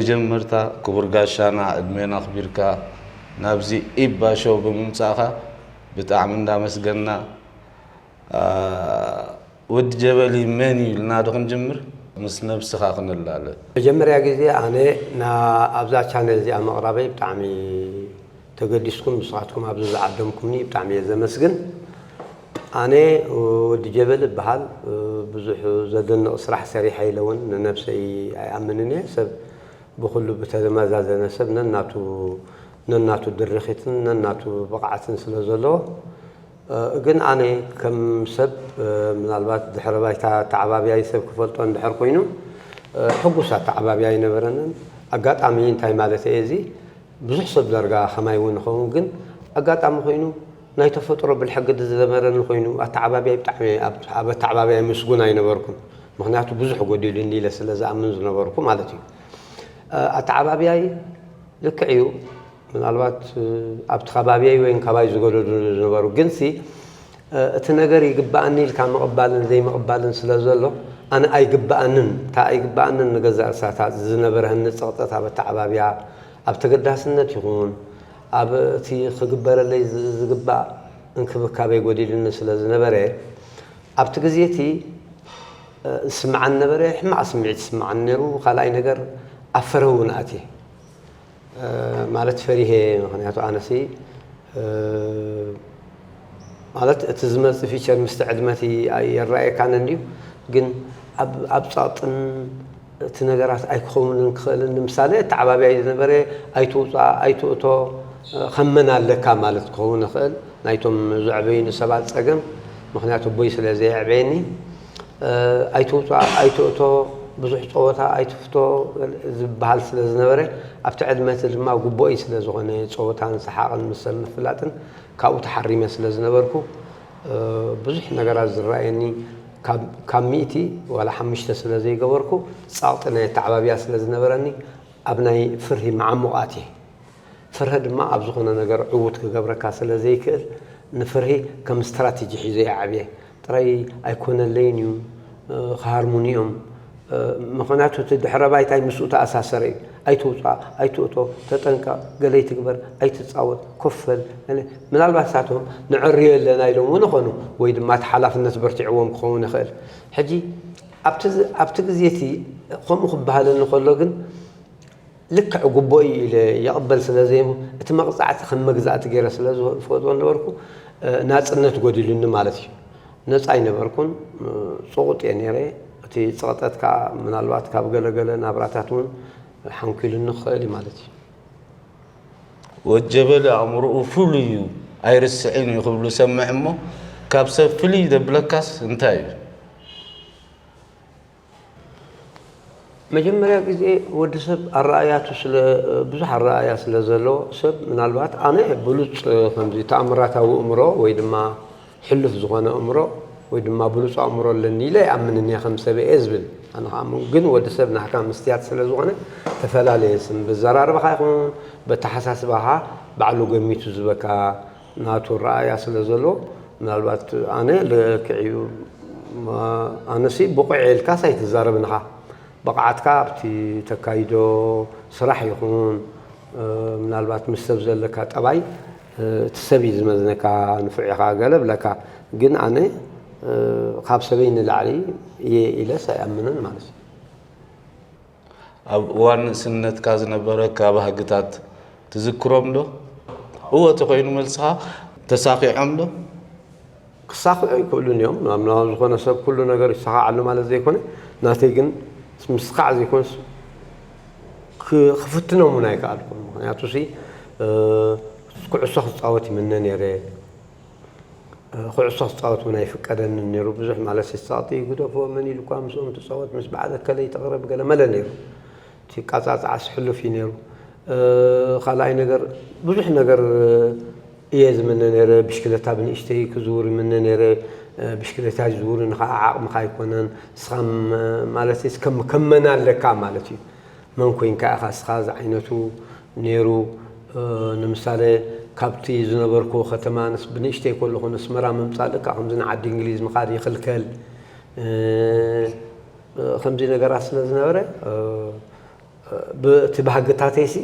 መጀመርታ ክቡር ጋሻና፣ ዕድሜና ኣኽቢርካ ናብዚ ኢባ ሾው ብምምጻእኻ ብጣዕሚ እንዳመስገንና። አ፣ ወዲ ጀበሊ መን እዩ ኢልና ዶ ክንጅምር? ምስ ነብስኻ ክንላለ። መጀመርያ ግዜ ኣነ ና-፣ ኣብዛ ቻነል እዚኣ ምቕራበይ ብጣዕሚ ተገዲስኩም፣ ንስኻትኩም ኣብዚ ዝዓደምኩምኒ ብጣዕሚ እየ ዘመስግን። ኣነ ወዲ ጀበሊ እበሃል። ብዙሕ ዘደንቕ ስራሕ ሰሪሐ ኢለ እውን ንነብሰይ ኣይኣምንን እየ። ሰብ ብኹሉ ብተመዛዘነ ሰብ ነናቱ፣ ነናቱ ድርኺትን ነናቱ ብቕዓትን ስለ ዘለዎ፣ እ፣ ግን ኣነ ከም ሰብ፣ እ፣ ምናልባት ድሕረ ባይታ ኣተዓባብያይ ሰብ ክፈልጦ እንድሕር ኮይኑ፣ እ፣ ሕጉስ ኣተዓባብያ ኣይነበረንን። ኣጋጣሚ እንታይ ማለት እየ እዚ፣ ብዙሕ ሰብ ዳርጋ ከማይ እውን ይኸውን፣ ግን ኣጋጣሚ ኮይኑ ናይ ተፈጥሮ ብልሒ ግዲ ዝነበረኒ ኮይኑ ኣተዓባብያይ ብጣዕሚ ኣብ፣ ኣብ ኣተዓባብያይ ምስጉን ኣይነበርኩን። ምኽንያቱ ብዙሕ ጎዲሉኒ ኢለ ስለ ዝኣምን ዝነበርኩ ማለት እዩ። እ፣ ኣተዓባብያይ ልክዕ እዩ። ምናልባት፣ እ፣ ኣብቲ ከባቢየይ ወይ ካባይ ዝጎደሉ ዝነበሩ። ግንሲ፣ እ፣ እቲ ነገር ይግባኣኒ ኢልካ ምቕባልን ዘይምቕባልን ስለ ዘሎ፣ ኣነ ኣይግባኣንን፣ እታ ኣይግባኣንን ንገዛእ ርእሳታ ዝነበረኒ ጸቕጠት ኣብ ኣተዓባብያ፣ ኣብ ተገዳስነት ይኹን፣ ኣብ እቲ ክግበረለይ ዝ-፣ ዝግባእ እንክብካቤ ጎዲሉኒ ስለ ዝነበረ፣ ኣብቲ ግዜ እቲ፣ እ፣ ዝስምዓኒ ነበረ፣ ሕማቕ ስምዒት ይስምዓኒ ነይሩ። ካልኣይ ነገር፣ ኣብ ፈረው እውን ኣትየ። እ፣ ማለት ፈሪሄ፣ ምኽንያቱ ኣነሲ፣ እ፣ ማለት እቲ ዝመጽእ ፊቸር ምስቲ ዕድመቲ ኣይረኣየካን እንድዩ፣ ግን ኣብ፣ ኣብ ጸቕጥን እቲ ነገራት ኣይክኸውንን ክኽእልን፣ ንምሳሌ፣ ኣተዓባብያይ ዝነበረ ኣይትውጻእ፣ ኣይትእቶ፣ እ፣ ከም መን ኣለካ ማለት ክኸውን ይኽእል። ናይቶም ዘዕበዩኒ ሰባት ጸገም፣ ምኽንያቱ ኣቦይ ስለ ዘየዕበየኒ፣ እ፣ ኣይትውጻእ፣ ኣይትእቶ፣ ብዙሕ ጸወታ ኣይትፍቶ ዝበሃል ስለ ዝነበረ፣ ኣብቲ ዕድመ እቲ ድማ ግቡእይ ስለ ዝኾነ፣ ጸወታን ሰሓቕን ምስ ሰብ ምፍላጥን ካብኡ ተሓሪመ ስለ ዝነበርኩ፣ እ፣ ብዙሕ ነገራት ዝረኣየኒ፣ ካብ፣ ካብ ሚእቲ ዋላ ሓሙሽተ ስለ ዘይገበርኩ፣ ጸቕጢ ናይ ኣተዓባብያ ስለ ዝነበረኒ፣ ኣብ ናይ ፍርሂ መዓሙቕ ኣትየ። ፍርሂ ድማ ኣብ ዝኾነ ነገር ዕዉት ክገብረካ ስለ ዘይክእል፣ ንፍርሂ ከም ስትራቴጂ ሒዘ እየ ዓብየ። ጥራይ ኣይኮነለይን እዩ፣ እ፣ ክሃርሙኒ እዮም። እ፣ ምኽንያቱ እቲ ድሕረ ባይታይ ምስኡ ተኣሳሰረ እዩ። ኣይትውጻእ፣ ኣይትእቶ፣ ተጠንቀቕ፣ ገለ ኣይትግበር፣ ኣይትጻወት፣ ኮፍ በል፣ ገለ። ምናልባት እሳቶም ንዕርዮ ኣለና ኢሎም እውን ይኾኑ፣ ወይ ድማ እቲ ሓላፍነት በርቲዕዎም ክኸውን ይኽእል። ሕጂ ኣብቲ ዝ-፣ ኣብቲ ግዜ እቲ ከምኡ ክበሃለኒ ከሎ ግን፣ ልክዕ ግቡእ እዩ ኢለ ይቕበል ስለ ዘየም-፣ እቲ መቕጻዕቲ ከም መግዛእቲ ገይረ ስለ ዝፈ-፣ ዝፈትዎ ነበርኩ፣ እ፣ ናጽነት ጎዲሉኒ ማለት እዩ። ነጻ ኣይነበርኩን፣ እ፣ ጽቑጥ እየ ነይረ። እቲ ጸቕጠት ከኣ ምናልባት ካብ ገለገለ ናብራታት እውን ሓንኪሉኒ ክኽእል እዩ ማለት እዩ። ወጀበሊ ኣእምሮኡ ፍሉይ እዩ፣ ኣይርስዕን እዩ ክብሉ ሰምዕ እሞ፣ ካብ ሰብ ፍልይ ዘብለካስ እንታይ እዩ? መጀመርያ ግዜ ወዲ ሰብ ኣረኣያቱ ስለ፣ ብዙሕ ኣረኣያ ስለ ዘለዎ፣ ሰብ ምናልባት ኣነ ብሉጽ ከምዚ ተኣምራታዊ እምሮ ወይ ድማ ሕሉፍ ዝኾነ እምሮ ወይ ድማ ብሉጽ ኣእምሮ ኣለኒ ኢለ ይኣምንን እየ ከም ሰብ እየ ዝብል። ኣነ ከዓ እሞ ግን ወዲ ሰብ ናህካ ምስትያት ስለ ዝኾነ ተፈላለየ ስም ብዘራርባኻ ይኹን በተሓሳስባኻ ባዕሉ ገሚቱ ዝበካ ናቱ ረኣያ ስለ ዘሎ፣ ምናልባት ኣነ ልክዕ እዩ፣ ማ-፣ ኣነሲ ብቑዕ እየ ኢልካስ ኣይትዛረብን ኢኻ። ብቕዓትካ ኣብቲ ተካይዶ ስራሕ ይኹን፣ እ፣ ምናልባት ምስ ሰብ ዘለካ ጠባይ፣ እ፣ እቲ ሰብ እዩ ዝመዝነካ፣ ንፉዕ ኢኻ ገለ ብለካ። ግን ኣነ፣ እ፣ ካብ ሰበይ ንላዕሊ እየ ኢለስ ኣይኣምንን ማለት እዩ። ኣብ እዋን ንእስነትካ ዝነበረካ ባህግታት ትዝክሮም ዶ? እወ ተኾይኑ መልስኻ፣ ተሳኺዖም ዶ? ክሳኽዑ ኣይክእሉን እዮም። ናብ፣ ናብ ዝኾነ ሰብ ኩሉ ነገር ይሰኻዓሉ ማለት ዘይኮነ፣ ናተይ ግን ምስኻዕ ዘይኮነስ ክ-፣ ክፍትኖም እውን ኣይከኣልኩን። ምኽንያቱ ሲ፣ እ፣ ኩዕሶ ክጻወት ይምነ ነይረ። እ፣ ኩዕሶ ክጻወት እውን ኣይፍቀደንን ነይሩ። ብዙሕ ማለት ሲ ጸቕጢ ግደፎ፣ መን ኢሉ እኳ ምስኦም ትጻወት፣ ምስ በዓል እከለ ይተቕረብ ገለ መለ ነይሩ። እቲ ቃጻጻዕስ ሕሉፍ እዩ ነይሩ። እ፣ ካልኣይ ነገር፣ ብዙሕ ነገር እየ ዝምነ ነይረ። ብሽክለታ ብንእሽተይ ክዝውር ይምነ ነይረ። እ፣ ብሽክለታ ዝዝውር ንኸዓ ዓቕምኻ ኣይኮነን። ንስኻ ም-፣ ማለት እስከ ከም መን ኣለካ ማለት እዩ። መን ኮይንካ ኢኻ እስኻ ዝዓይነቱ ነይሩ። እ፣ ንምሳሌ፣ ካብቲ ዝነበርኩዎ ከተማ ንስ-፣ ብንእሽተይ ከለኹ ንስመራ ምምጻእ ልክዕ ከምዚ ንዓዲ እንግሊዝ ምኻድ ይኽልከል። እ፣ እ፣ ከምዚ ነገራት ስለ ዝነበረ፣ እ፣ እ፣ ብእቲ ባህግታተይሲ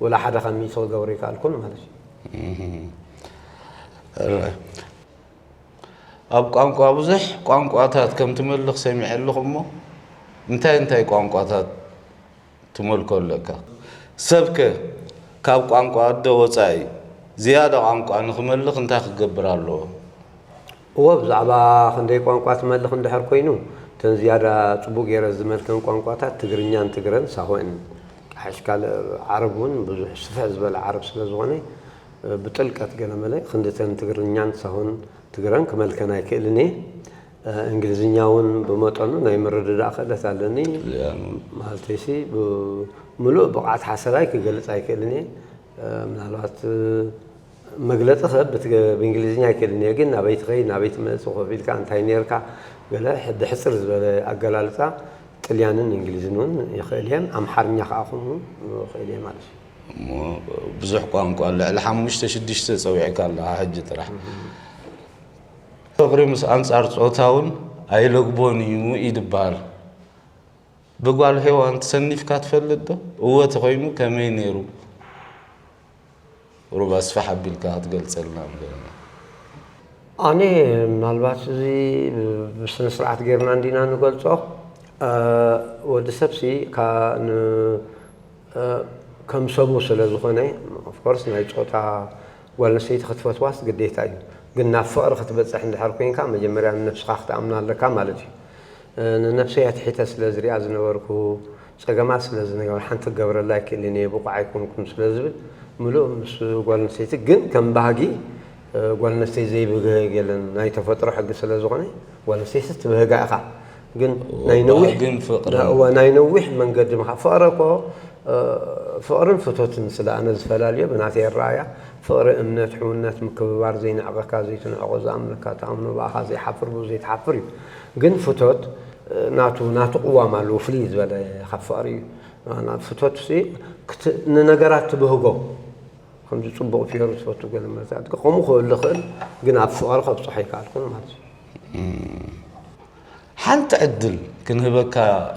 ወላ ሓደ ካብ ሚእቲ ክገብሮ ይከኣልኩን ማለት እዩ። ኣብ ቋንቋ ብዙሕ ቋንቋታት ከም ትመልኽ ሰሚዐ ኣለኹ እሞ እንታይ እንታይ ቋንቋታት ትመልኮ ኣለካ? ሰብከ ካብ ቋንቋ ኣደ ወጻኢ ዝያዳ ቋንቋ ንኽመልኽ እንታይ ክገብር ኣለዎ? እወ ብዛዕባ ክንደይ ቋንቋ ትመልኽ እንድሕር ኮይኑ እተን ዝያዳ ጽቡቕ ገይረ ዝመልከን ቋንቋታት ትግርኛን ትግረን ሳሆን። ሓይሽ ካልእ ዓረብ እውን ብዙሕ ስፍሕ ዝበለ ዓረብ ስለ ዝኾነ ብጥልቀት ገለመለ ክንድተን ትግርኛን ሳሆን ትግረን ክመልከን ኣይክእልን እየ። እንግሊዝኛ እውን ብመጠኑ ናይ ምርድዳእ ክእለት ኣለኒ። ማለተይሲ ብምሉእ ብቕዓት ሓሰባይ ክገልጽ ኣይክእልን እየ። ምናልባት መግለጺ ከ ብእንግሊዝኛ ኣይክእልን እየ፣ ግን ናበይ ትኸይድ ናበይ ትመጽእ ኮፍ ኢልካ እንታይ ነርካ ገለ ብሕጽር ዝበለ ኣገላልጻ ጥልያንን እንግሊዝን እውን ይኽእል እየን። ኣምሓርኛ ከዓ ከምኡ ይኽእል እየ ማለት እዩ። ብዙሕ ቋንቋ ልዕሊ ሓሙሽተ ሽዱሽተ ጸዊዕካ ኣለኻ ሕጂ ጥራሕ። ፍቕሪ ምስ ኣንጻር ጾታ እውን ኣይለግቦን እዩ ይድበሃል። ብጓል ሄዋን ተሰኒፍካ ትፈልጥ ዶ? እወ ተኾይኑ ከመይ ነይሩ? ሩባ ስፍሕ ኣቢልካ ክትገልጸልና ንኽእል። ኣነ ምናልባት እዚ ብስነ ስርዓት ጌርና እንዲና ንገልጾ። ወዲ ሰብሲ ከም ሰቡ ስለ ዝኾነ ኦፍኮርስ ናይ ጾታ ጓል ኣንስተይቲ ክትፈትዋስ ግዴታ እዩ። ግን ናብ ፍቕሪ ክትበጽሕ እንድሕር ኮይንካ መጀመርያ ንነብስኻ ክትኣምና ኣለካ ማለት እዩ። ንነብሰይ ኣትሒተ ስለ ዝሪኣ ዝነበርኩ፣ ጸገማት ስለ ዝነበረ ሓንቲ ክገብረላ ኣይክእልን እየ፣ ብቑዕ ኣይኮንኩን ስለ ዝብል ምሉእ ምስ ጓል ኣንስተይቲ ግን ከም ባህጊ ጓል ኣንስተይቲ ዘይብህግ የለን። ናይ ተፈጥሮ ሕጊ ስለ ዝኾነ ጓል ኣንስተይቲ ትብህጋ ኢኻ። ግን ናይ ነዊሕ ናይ ነዊሕ መንገዲ ምኻ ፍቕሪ እኮ ፍቕርን ፍቶትን ስለ ኣነ ዝፈላልዮ ብናተይ ኣረኣያ ፍቕሪ እምነት ሕውነት ምክብባር ዘይንዕቐካ ዘይትንዕቆ ዝኣምነካ ትኣምኖ ብኣኻ ዘይሓፍር ብኡ ዘይትሓፍር እዩ። ግን ፍቶት ናቱ ናቱ ቅዋም ኣለዎ ፍልይ ዝበለ ካብ ፍቕሪ እዩ። ፍቶት ንነገራት ትብህጎ ከምዚ ጽቡቕ ፊዮሩ ትፈቱ ገለ መረታት ከምኡ ክህሉ ይኽእል። ግን ኣብ ፍቕሪ ከብጽሖ ኣይከኣልኩን ማለት እዩ። ሓንቲ ዕድል ክንህበካ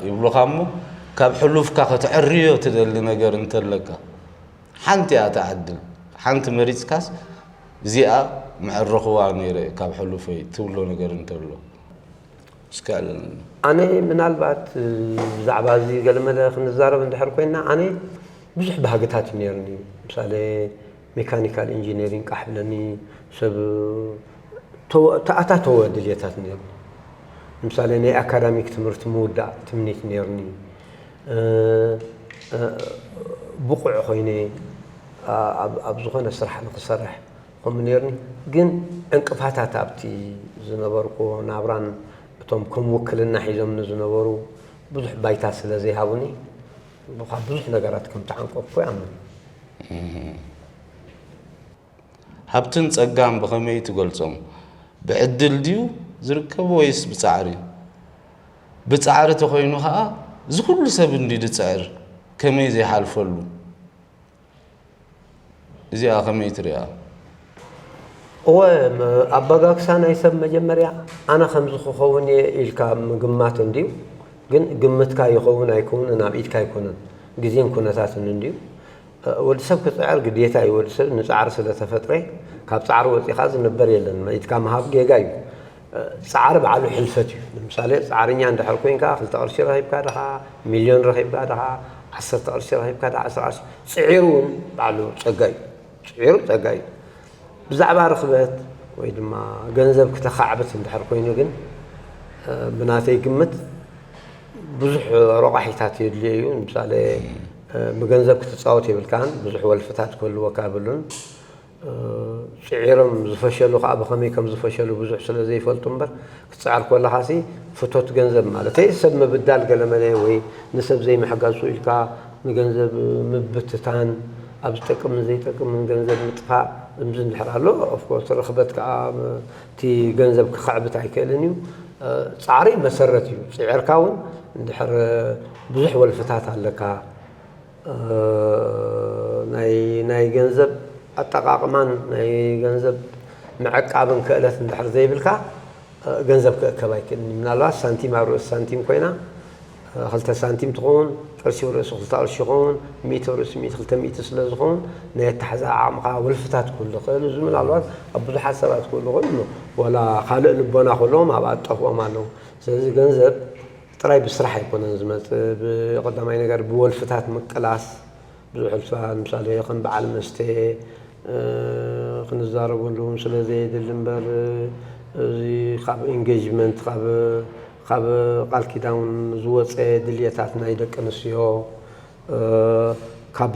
ይብሉኻ እሞ ካብ ሕሉፍካ ከተዕርዮ ትደሊ ነገር እንተለካ ሓንቲ እያ እታ ዕድል። ሓንቲ መሪጽካስ እዚኣ ምዕረኽዋ ነይረ ካብ ሕሉፈይ ትብሎ ነገር እንተሎ እስኪ ኣዕልለኒ። ኣነ ምናልባት ብዛዕባ እዚ ገለመለ ክንዛረብ እንድሕር ኮይና ኣነ ብዙሕ ባህግታት እዩ ነይሩኒ። ምሳሌ ሜካኒካል ኢንጂነሪንግ ቃሕ ብለኒ ሰብ ተኣታተወ ድልየታት ነይሩ። ንምሳሌ ናይ ኣካዳሚክ ትምህርቲ ምውዳእ ትምኒት ነይሩኒ። ብቑዕ ኮይነ ኣብ ዝኾነ ስራሕ ንክሰርሕ ከምኡ ነይሩኒ። ግን ዕንቅፋታት ኣብቲ ዝነበርኩ ናብራን እቶም ከም ውክልና ሒዞምኒ ዝነበሩ ብዙሕ ባይታ ስለ ዘይሃቡኒ ካብ ብዙሕ ነገራት ከም ተዓንቀፍኩ ይኣምን። ሃብትን ጸጋን ብኸመይ ትገልጾም? ብዕድል ድዩ ዝርከብ ወይስ ብጻዕሪ? ብጻዕሪ ተኾይኑ ኸኣ እዚ ኩሉ ሰብ እንድዩ ዝጽዕር ከመይ ዘይሓልፈሉ? እዚኣ ከመይ ትሪኣ? እወ ኣበጋግሳ ናይ ሰብ መጀመርያ ኣነ ከምዚ ክኸውን እየ ኢልካ ምግማት እንድዩ። ግን ግምትካ ይኸውን ኣይከውንን ኣብ ኢድካ ኣይኮነን ግዜን ኩነታትን እንድዩ። ወዲ ሰብ ክፅዕር ግዴታ እዩ። ወዲ ሰብ ንፃዕሪ ስለ ተፈጥረ ካብ ፃዕሪ ወፂኻ ዝንበር የለን። ኢድካ ምሃብ ጌጋ እዩ። ፃዕሪ ባዕሉ ሕልፈት እዩ። ንምሳሌ ፃዕርኛ እንድሕር ኮይንካ ክልተ ቅርሺ ረኺብካ ድኻ ሚልዮን ረኺብካ ድኻ ዓሰርተ ቅርሺ ረኺብካ ድኻ ዓስር ቅርሺ ፅዒሩ እውን ባዕሉ ፀጋ እዩ። ፅዒሩ ፀጋ እዩ። ብዛዕባ ርኽበት ወይ ድማ ገንዘብ ክተኻዕብት እንድሕር ኮይኑ ግን ብናተይ ግምት ብዙሕ ረቋሒታት የድልዮ እዩ። ንምሳሌ ብገንዘብ ክትፃወት የብልካን፣ ብዙሕ ወልፍታት ክህልወካ የብሉን። ፅዒሮም ዝፈሸሉ ከዓ ብኸመይ ከም ዝፈሸሉ ብዙሕ ስለ ዘይፈልጡ እምበር ክትፅዕር ከለኻሲ ፍቶት ገንዘብ ማለት ሰብ ምብዳል ገለመለ ወይ ንሰብ ዘይምሕጋዝ ኢልካ ንገንዘብ ምብትታን ኣብ ዝጠቅምን ዘይጠቅምን ገንዘብ ምጥፋእ እምዚ እንድሕር ኣሎ ኦፍኮርስ ርኽበት ከዓ እቲ ገንዘብ ክኽዕብት ኣይክእልን እዩ። ፃዕሪ መሰረት እዩ። ፅዒርካ እውን እንድሕር ብዙሕ ወልፍታት ኣለካ ናይ ናይ ገንዘብ ኣጠቓቕማን ናይ ገንዘብ ምዕቃብን ክእለት እንድሕር ዘይብልካ ገንዘብ ክእከብ ኣይክእልን። ምናልባት ሳንቲም ኣብ ርእሲ ሳንቲም ኮይና ክልተ ሳንቲም ትኸውን፣ ቅርሺ ርእሱ ክልተ ቅርሺ ይኸውን፣ ሚእቲ ርእሱ ሚእቲ ክልተ ሚእቲ ስለ ዝኸውን ናይ ኣተሓዛ ዓቕምኻ ወልፍታት ክህሉ ይኽእል። እዚ ምናልባት ኣብ ብዙሓት ሰባት ክህሉ ይኽእል። ዋላ ካልእ ልቦና ከለዎም ኣብኣ ጠፍኦም ኣለዉ። ስለዚ ገንዘብ ጥራይ ብስራሕ ኣይኮነን ዝመጽእ። ብቐዳማይ ነገር ብወልፍታት ምቅላስ፣ ብዙሕ ወልፍታት፣ ንምሳሌ ከም በዓል መስተ፣ እ፣ ክንዛረበሉ እውን ስለ ዘየድሊ እምበር፣ እዚ ካብ ኢንጌጅመንት፣ ካብ፣ ካብ ቃል ኪዳን እውን ዝወፀ ድልየታት ናይ ደቂ ኣንስትዮ፣ እ፣ ካብ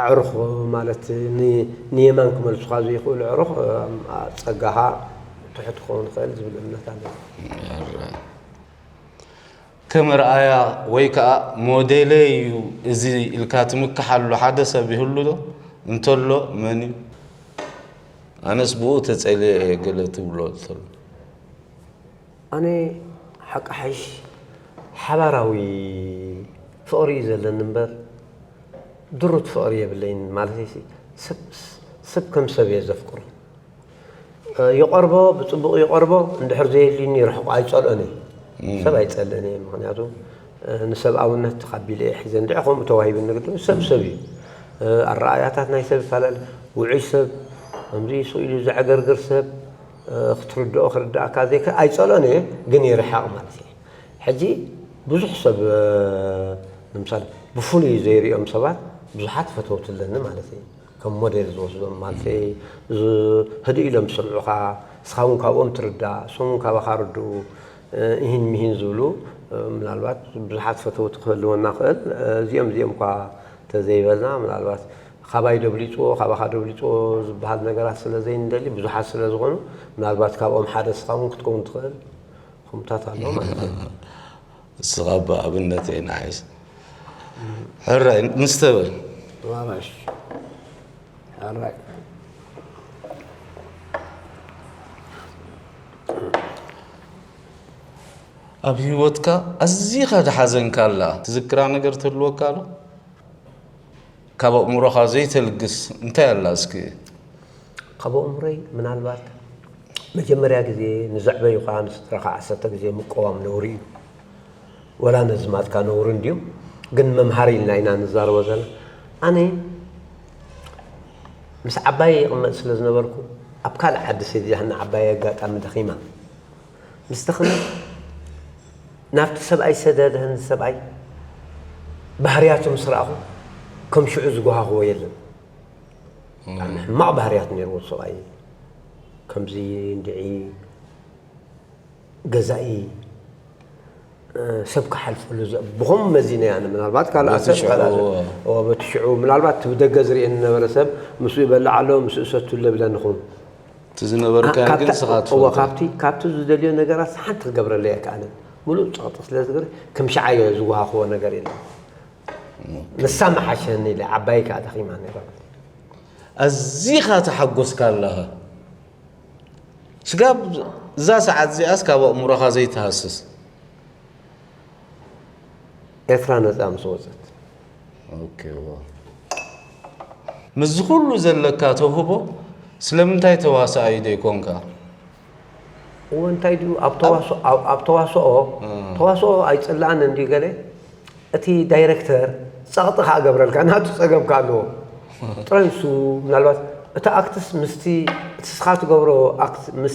ኣዕሩኽ ማለት ን-፣ ንየማን ክመልሱኻ ዘይኽእሉ ኣዕሩኽ፣ እ፣ ጸጋኻ ትሑት ክኸውን ይኽእል ዝብል እምነት ኣለኒ። ከም ኣርኣያ ወይ ከዓ ሞዴለይ እዩ እዚ ኢልካ ትምክሓሉ ሓደ ሰብ ይህሉ ዶ? እንተሎ መን እዩ? ኣነስ ብኡ ተጸልየ እየ ገለ ትብሎ እንተሎ። ኣነ ሓቂ ሓይሽ ሓባራዊ ፍቕሪ እዩ ዘለኒ እምበር ድሩት ፍቕሪ የብለይን። ማለተይ ሲ፣ ሰብ፣ ሰብ ከም ሰብ እየ ዘፍቅሮ። እ፣ ይቐርቦ፣ ብጽቡቕ ይቐርቦ፣ እንድሕር ዘየድልዩኒ ይርሕቆ፣ ኣይጸልኦን እየ። ሰብ ኣይጸልእን እየ፣ ምኽንያቱ፣ እ፣ ንሰብኣውነት ተቐቢለ እየ ሒዘ። እንድዒ ከምኡ ተዋሂቡኒ ግዲ፣ ሰብ ሰብ እዩ። እ፣ ኣረኣእያታት ናይ ሰብ ይፈላለ። ውዑይ ሰብ፣ ከምዚ ስቕ ኢሉ ዘዕገርግር ሰብ፣ እ፣ ክትርድኦ ክርድኣካ ዘይክእል፣ ኣይጸልኦን እየ፣ ግን ይርሓቕ ማለት እየ። ሕጂ ብዙሕ ሰብ፣ እ፣ ንምሳሌ፣ ብፍሉይ ዘይርእዮም ሰባት ብዙሓት ፈተውቲ ኣለኒ ማለት እዩ። ከም ሞዴል ዝወስዶም ማለት፣ ዝ-፣ ህድእ ኢሎም ዝሰምዑኻ፣ ንስኻ እውን ካብኦም ትርዳእ፣ እሶም እውን ካባኻ ርድኡ፣ እ፣ እሂን ምሂን ዝብሉ፣ እ፣ ምናልባት ብዙሓት ፈተውቲ ክህልወና ክእል። እ፣ እዚኦም እዚኦም እኳ ተዘይበልና፣ ምናልባት ካባይ ደብሊፅዎ፣ ካባኻ ደብሊፅዎ ዝበሃል ነገራት ስለ ዘይንደሊ፣ ብዙሓት ስለ ዝኾኑ፣ ምናልባት ካብኦም ሓደ ንስኻ እውን ክትከውን ትኽእል። ኹምታት ኣሎ ማለት እዩ። እስኻ እባ ኣብነት እየ ንዓይስ። ሕራይ ንስተበል። ማማሽ ሕራይ ኣብ ህይወትካ ኣዚኻ ዝሓዘንካላ ትዝክራ ነገር ትህልወካ ኣሎ? ካብ ኣእምሮኻ ዘይተልግስ እንታይ ኣላ እስኪ? ካብ ኣእምሮይ ምናልባት መጀመርያ ግዜ ንዘዕበዩኻ ንስድራኻ ዓሰርተ ግዜ ምቅዋም ነውሪ እዩ። ወላ ነዝማትካ ነውሪ እንድዩ፣ ግን መምሃሪ ኢልና ኢና ንዛረቦ ዘለና። ኣነ ምስ ዓባየ ይቕመጥ ስለ ዝነበርኩ ኣብ ካልእ ዓዲ ሰዲዳትና ዓባየ ኣጋጣሚ ደኺማ። ምስ ደኸመት ናብቲ ሰብኣይ ሰደደህን ሰብኣይ ባህርያቱ ምስ ረኣኹ ከም ሽዑ ዝጓሃኽዎ የለን። ብጣዕሚ ሕማቕ ባህርያት ነይርዎ ሰብኣይ። ከምዚ እንድዒ ገዛኢ፣ እ፣ ሰብ ክሓልፈሉ ዘ-፣ ብኸምኡ መዚነ ኣነ። ምናልባት ካልኣት ሰብ፣ በቲ ሽዑ፣ ካልኣት ሰብ፣ እዎ። እዎ፣ በቲ ሽዑ ምናልባት እቲ ብደገ ዝርእየኒ ዝነበረ ሰብ ምስኡ ይበልዕ ኣሎ፣ ምስኡ ይሰቱ ኣሎ ይብለኒ ኸውን። እቲ ዝነበርካዮ ግን ንስኻ ትፈልጦ። ካብቲ፣ ካብቲ ዝደልዮ ነገራት ሓንቲ ክገብረለይ ኣይከኣለን። ሙሉእ ጸቕጢ ስለ ዝገብር ከም ሸዓዮ ዝወሃኽዎ ነገር የለን። ንሳ መሓሸኒ ኢለ፣ ዓባይ ከኣ ደኺማ ነይራ። ኣዚኻ ተሓጎስካ ኣለኻ። ስጋብ እዛ ሰዓት እዚኣስ ካብ ኣእምሮኻ ዘይትሃስስ። ኤርትራ ነጻ ምስ ወጸት። ኦኬ፣ ዋ። ምስዚ ኩሉ ዘለካ ተውህቦ ስለምንታይ ተዋሳኣይ ዘይኮንካ? እወ፣ እንታይ ድዩ ኣብ ተዋስኦ፣ ኣብ፣ ኣብ ተዋስኦ፣ እም። ተዋስኦ ኣይጽላእን እንድዩ ገለ፣ እቲ ዳይረክተር ጸቕጢ ከኣ ገብረልካ፣ ናቱ ጸገም ከኣ ኣለዎ። ጥራይ ንሱ ምናልባት እቲ ኣክትስ ምስቲ፣ እቲ ስኻ ትገብሮ ኣክት ምስ፣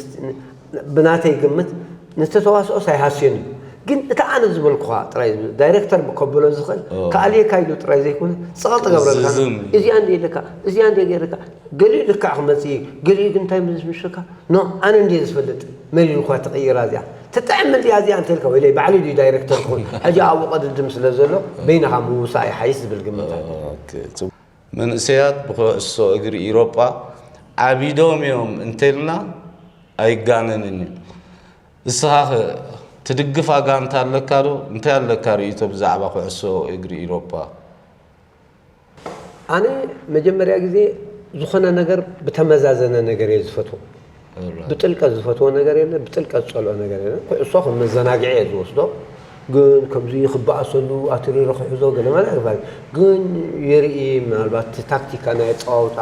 ብናተይ ግምት ነቲ ተዋስኦስ ኣይሃስዮን እዩ። ግን እቲ ኣነ ዝበልኩኻ ጥራይ ዳይረክተር ከብሎ ዝኽእል፣ ኦ። ክኣልየካ ኢሉ ጥራይ ዘይኮነ፣ ጸቕጢ ገብረልካ። ዝዝም። እዚኣ እንደ ኢለካ፣ እዚኣ እንደ ገይርካ፣ ገሊኡ ልክዕ ክመጽእ እዩ፣ ገሊኡ ግን እንታይ ምስ ምሽካ፣ ኖ፣ ኣነ እንድየ ዝፈልጥ፣ መሊልኳ ትቕይራ እዚኣ። ትጥዕም እንድያ እዚኣ እንተልካ፣ ወይለይ ባዕሉ ድዩ ዳይረክተር ክኾን? ሕጂ ኣብኡ ቅድድም ስለ ዘሎ፣ በይንኻ ምውሳእ ይሓይሽ ዝብል ግምት ኣሎ። ኦኬ፣ ጽቡቕ። መንእሰያት ብኩዕሶ እግሪ ኢሮጳ ዓቢዶም እዮም እንተልና ኣይጋነንን እዩ። እስኻ ኸ ትድግፋ ጋንታ ኣለካ ዶ? እንታይ ኣለካ ርእይቶ ብዛዕባ ኩዕሶ እግሪ ኢሮጳ? ኣነ መጀመርያ ግዜ ዝኾነ ነገር ብተመዛዘነ ነገር እየ ዝፈትዎ። ብጥልቀት ዝፈትዎ ነገር የለ፣ ብጥልቀት ዝጸልኦ ነገር የለ። ኩዕሶ ከም መዘናግዒ እየ ዝወስዶ። ግን ከምዚ ክበኣሰሉ ኣትሪረ ክሕዞ ገለ ማለት ኣይባል። ግን የርኢ፣ ምናልባት እቲ ታክቲካ ናይ ኣጸዋውታ፣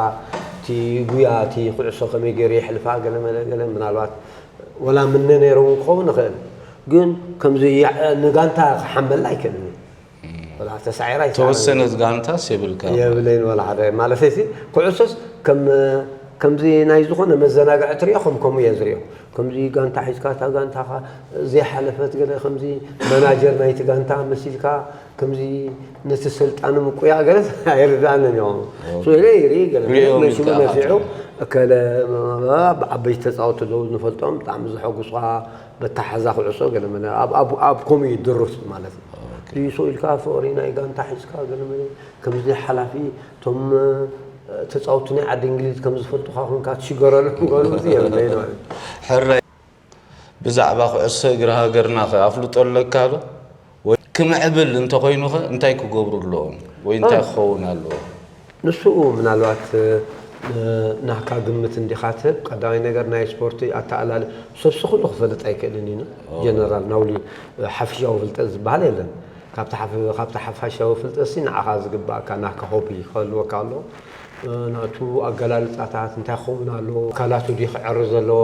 እቲ ጉያ፣ እቲ ኩዕሶ ከመይ ገይሩ የሕልፋ ገለ መለ ገለ ምናልባት ወላ ምነ ነይሩ እውን ክኸውን ይኽእል። ግን ከምዚ ንጋንታ ክሓመላ ኣይክእልን። ወላ ተሳዒራ ኣይሰዓርን። ተወሰነት ጋንታስ የብልካ? የብለይን ወላ ሓደ። ማለተይሲ ኩዕሶስ ከም፣ ከምዚ ናይ ዝኾነ መዘናግዒ ትሪኦ፣ ከም ከምኡ እየ ዝሪኦ። ከምዚ ጋንታ ሒዝካ፣ እታ ጋንታኻ ዘይሓለፈት ገለ ከምዚ መናጀር ናይቲ ጋንታ መሲልካ፣ ከምዚ ነቲ ሰልጣኒ ምቁያእ ገለ ኣይርድኣንን እዮም። ኦኬ። So ኢለ ይርኢ ገለ ሪኦም መሲሉ ኢልካ ነፊዑ፣ ኢኻ ትርኢ። እከለ ብዓበይቲ ተጻወትቲ ኣለዉ ንፈልጦም፣ ብጣዕሚ ዘሐጉሱኻ፣ በታ ሓዛ ኩዕሶ ገለ መለ ኣብ፣ ኣብ፣ ኣብ ከምኡ እዩ ድሩት ማለት እዩ። ኦኬ። ድዩ ሰው ኢልካ ፍቕሪ ናይ ጋንታ ሒዝካ ገለ መለ ከምዚ ሓላፊ እቶም፣ እ፣ ተጻወትቲ ናይ ዓዲ እንግሊዝ ከም ዝፈልጡኻ ኮንካ ትሽገረሉ ምዃኑ እዚ የብለይን ማለት እዩ። ሕራይ። ብዛዕባ ኩዕሶ እግሪ ሃገርና ከ ኣፍልጦ ኣለካ ዶ? ወይ ክምዕብል እንተኾይኑ ኸ እንታይ ክገብሩ ኣለዎም? ወይ እንታይ እ። ክኸውን ኣለዎ? ንሱ ምናልባት፣ እ፣ ናህካ ግምት እንዲኻ ትህብ። ቀዳማይ ነገር ናይ ስፖርቲ ኣተኣላለ ሰብ ኩሉ ክፈልጥ ኣይክእልን እዩ። ኦ። ጀነራል ናውሊ፣ እ፣ ሓፊሻዊ ፍልጠት ዝበሃል የለን። ካብቲ ሓፍ-፣ ካብቲ ሓፋሻዊ ፍልጠትሲ ንዓኻ ዝግባእካ ናህካ ሆቢ ክህልወካ ኣለዎ። እ፣ ናቱ ኣገላልጻታት እንታይ ክኸውን ኣለዎ? ኣካላቱ ድዩ ክዕሪ ዘለዎ?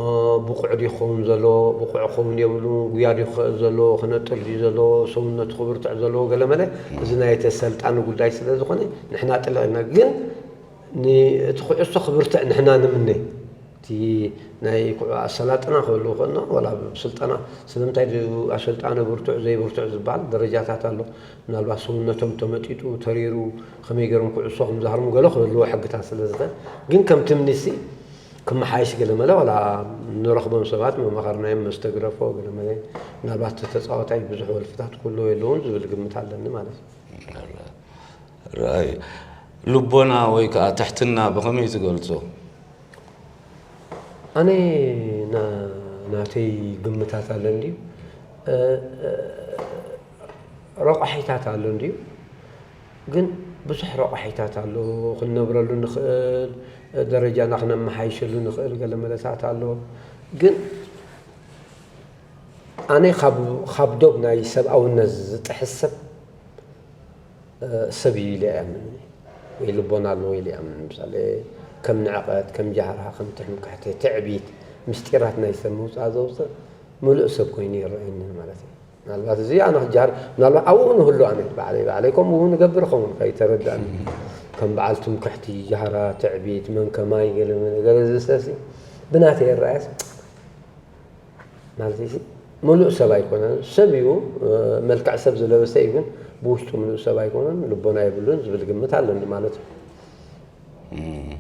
እ፣ ብቑዕ ድዩ ክኸውን ዘለዎ? ብቑዕ ክኸውን የብሉን። ጉያ ድዩ ክኽእል ዘለዎ? ክነጥር ድዩ ዘለዎ? ሰውነቱ ክብርትዕ ዘለዎ? ገለ መለ። እዚ ናይ ተሰልጣኒ ጉዳይ ስለ ዝኾነ ንሕና ጥልቕ ኢና። ግን ን-፣ እቲ ኩዕሶ ክብርትዕ ንሕና ንምነ። እቲ ናይ ኩዕ-፣ ኣሰላጥና ክህልው ከሎ፣ ዋላ ብስልጠና፣ ስለምንታይ ድዩ ኣሰልጣኒ ብርቱዕ ዘይብርቱዕ ዝበሃል ደረጃታት ኣሎ። ምናልባት ሰውነቶም ተመጢጡ፣ ተሪሩ፣ ከመይ ገይሮም ኩዕሶ ከም ዝሃርሙ ገለ ክህልዎ ሕግታት ስለ ዝኽእል። ግን ከም ትምኒሲ ክመሓየሽ ገለ መለ፣ ዋላ ንረኽቦም ሰባት መመኸርናዮም መስተግረፎ ገለ መለ፣ ምናልባት እቲ ተጻዋታይ ብዙሕ ወልፍታት ክህልዎ የለውን ዝብል ግምት ኣለኒ ማለት እዩ። ራይ፣ ልቦና ወይ ከኣ ትሕትና ብኸመይ ትገልጾ? ኣነ ና-፣ ናተይ ግምታት ኣለ እንድዩ፣ እ፣ እ፣ ረቋሒታት ኣሎ እንድዩ፣ ግን ብዙሕ ረቋሒታት ኣሎ፣ ክንነብረሉ ንኽእል፣ ደረጃና ክነመሓይሸሉ ንኽእል ገለ መለታት ኣሎ። ግን ኣነ ካብ፣ ካብ ዶብ ናይ ሰብኣውነት ዝጥሕስ ሰብ እ፣ ሰብ እዩ ኢለ እኣምን። ወይ ልቦና ኣለዎ ኢለ እኣምን። ምሳሌ፣ ከም ንዕቐት፣ ከም ጃህራ፣ ከም ትምክሕቲ፣ ትዕቢት፣ ምስጢራት ናይ ሰብ ምውጻእ ዘውጽእ ምሉእ ሰብ ኮይኑ ይረኣየኒ ማለት እዩ። ምናልባት እዚ ኣነ ክጃህር፣ ምናልባት ኣብኡ እውን እህሉ ኣነ ባዕለይ፣ ባዕለይ ከምኡ እውን እገብር እኸውን፣ ከይተረዳእኒ። ከም በዓል ትምክሕቲ፣ ጃህራ፣ ትዕቢት፣ መን ከማይ፣ ገለ መለ፣ ገለ ዝሰሲ ብናተይ ይረኣየስ፣ ማለት እዚ ምሉእ ሰብ ኣይኮነን። ሰብ እዩ፣ እ፣ መልክዕ ሰብ ዝለበሰ እዩ፣ ግን ብውሽጡ ምሉእ ሰብ ኣይኮነን፣ ልቦና የብሉን ዝብል ግምት ኣለኒ ማለት እዩ። እም።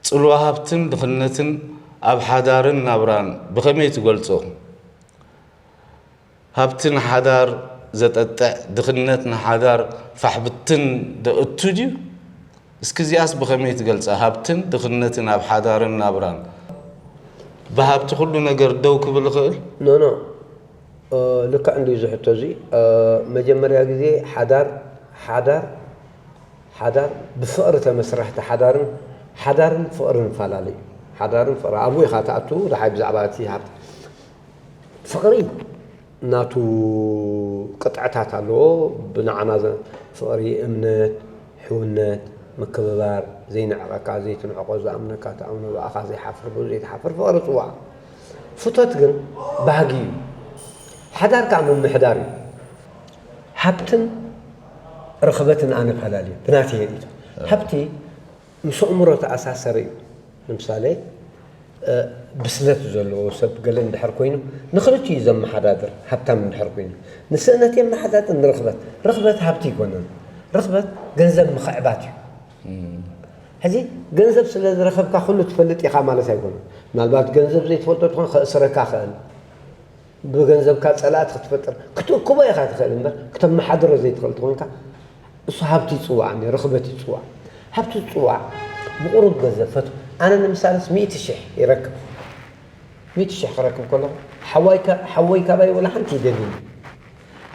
ጽልዋ ሃብትን ድኽነትን ኣብ ሓዳርን ናብራን ብኸመይ ትገልጾ? ሃብቲ ንሓዳር ዘጠጥዕ፣ ድኽነት ንሓዳር ፋሕ ብትን ደእቱ ድዩ? እስኪ እዚኣስ ብኸመይ ትገልጻ? ሃብትን ድኽነትን ኣብ ሓዳርን ናብራን። ብሃብቲ ኩሉ ነገር ደው ክብል ይኽእል? ኖ፣ ኖ። እ፣ ልክዕ እንድዩ እዚ ሕቶ እዚ። እ፣ መጀመርያ ግዜ ሓዳር፣ ሓዳር፣ ሓዳር ብፍቕሪ ተመስረሕቲ ሓዳርን፣ ሓዳርን ፍቕርን ይፈላለ እዩ። ሓዳርን ፍቕሪ ኣብኡ ኢኻ ትኣቱ፣ ደሓይ ብዛዕባ እቲ ሃብቲ። ፍቕሪ ናቱ ቅጥዕታት ኣለዎ። ብንዓና ዘ-፣ ፍቕሪ፣ እምነት፣ ሕውነት፣ ምክብባር፣ ዘይንዕቐካ፣ ዘይትንዕቆ፣ ዝኣምነካ ትኣምኖ፣ ብኣኻ ዘይሓፍር፣ ብኡ ዘይትሓፍር ፍቕሪ ጽዋዕ። ፍቶት ግን ባህጊ እዩ። ሓዳር ከኣ ምምሕዳር እዩ። ሃብትን ርኽበትን ኣነ ፈላለዩ፣ ብናተይ ርእይቶ። ሃብቲ ምስ ኣእምሮ ተኣሳሰረ እዩ። ንምሳሌ፣ እ፣ ብስለት ዘለዎ ሰብ ገለ እንድሕር ኮይኑ፣ ንኽልቲኡ እዩ ዘመሓዳድር፣ ሃብታም እንድሕር ኮይኑ። ንስእነት የመሓዳድር፣ ንርኽበት። ርኽበት ሃብቲ ኣይኮነን። ርኽበት ገንዘብ ምኽዕባት እዩ። እም። ሕዚ ገንዘብ ስለ ዝረኸብካ ኩሉ ትፈልጥ ኢኻ ማለት ኣይኮነን። ምናልባት ገንዘብ ዘይትፈልጦ ትኾን፣ ከእስረካ ኽእል። ብገንዘብካ ጸላእቲ ክትፈጥር፣ ክትእክቦ ኢኻ ትኽእል እምበር፣ ክተመሓድሮ ዘይትኽእል ተኾንካ፣ እሱ ሃብቲ ይጽዋዕ፣ እንደ ርኽበት ይጽዋዕ። ሃብቲ ዝጽዋዕ ብቑሩብ ገንዘብ ፈቱ። ኣነ ንምሳሌስ ሚእቲ ሽሕ ይረክብ። ሚእቲ ሽሕ ክረክብ ከለኹ፣ ሓዋይ ካ-፣ ሓወይ ካባይ ወላ ሓንቲ ይደልይኒ።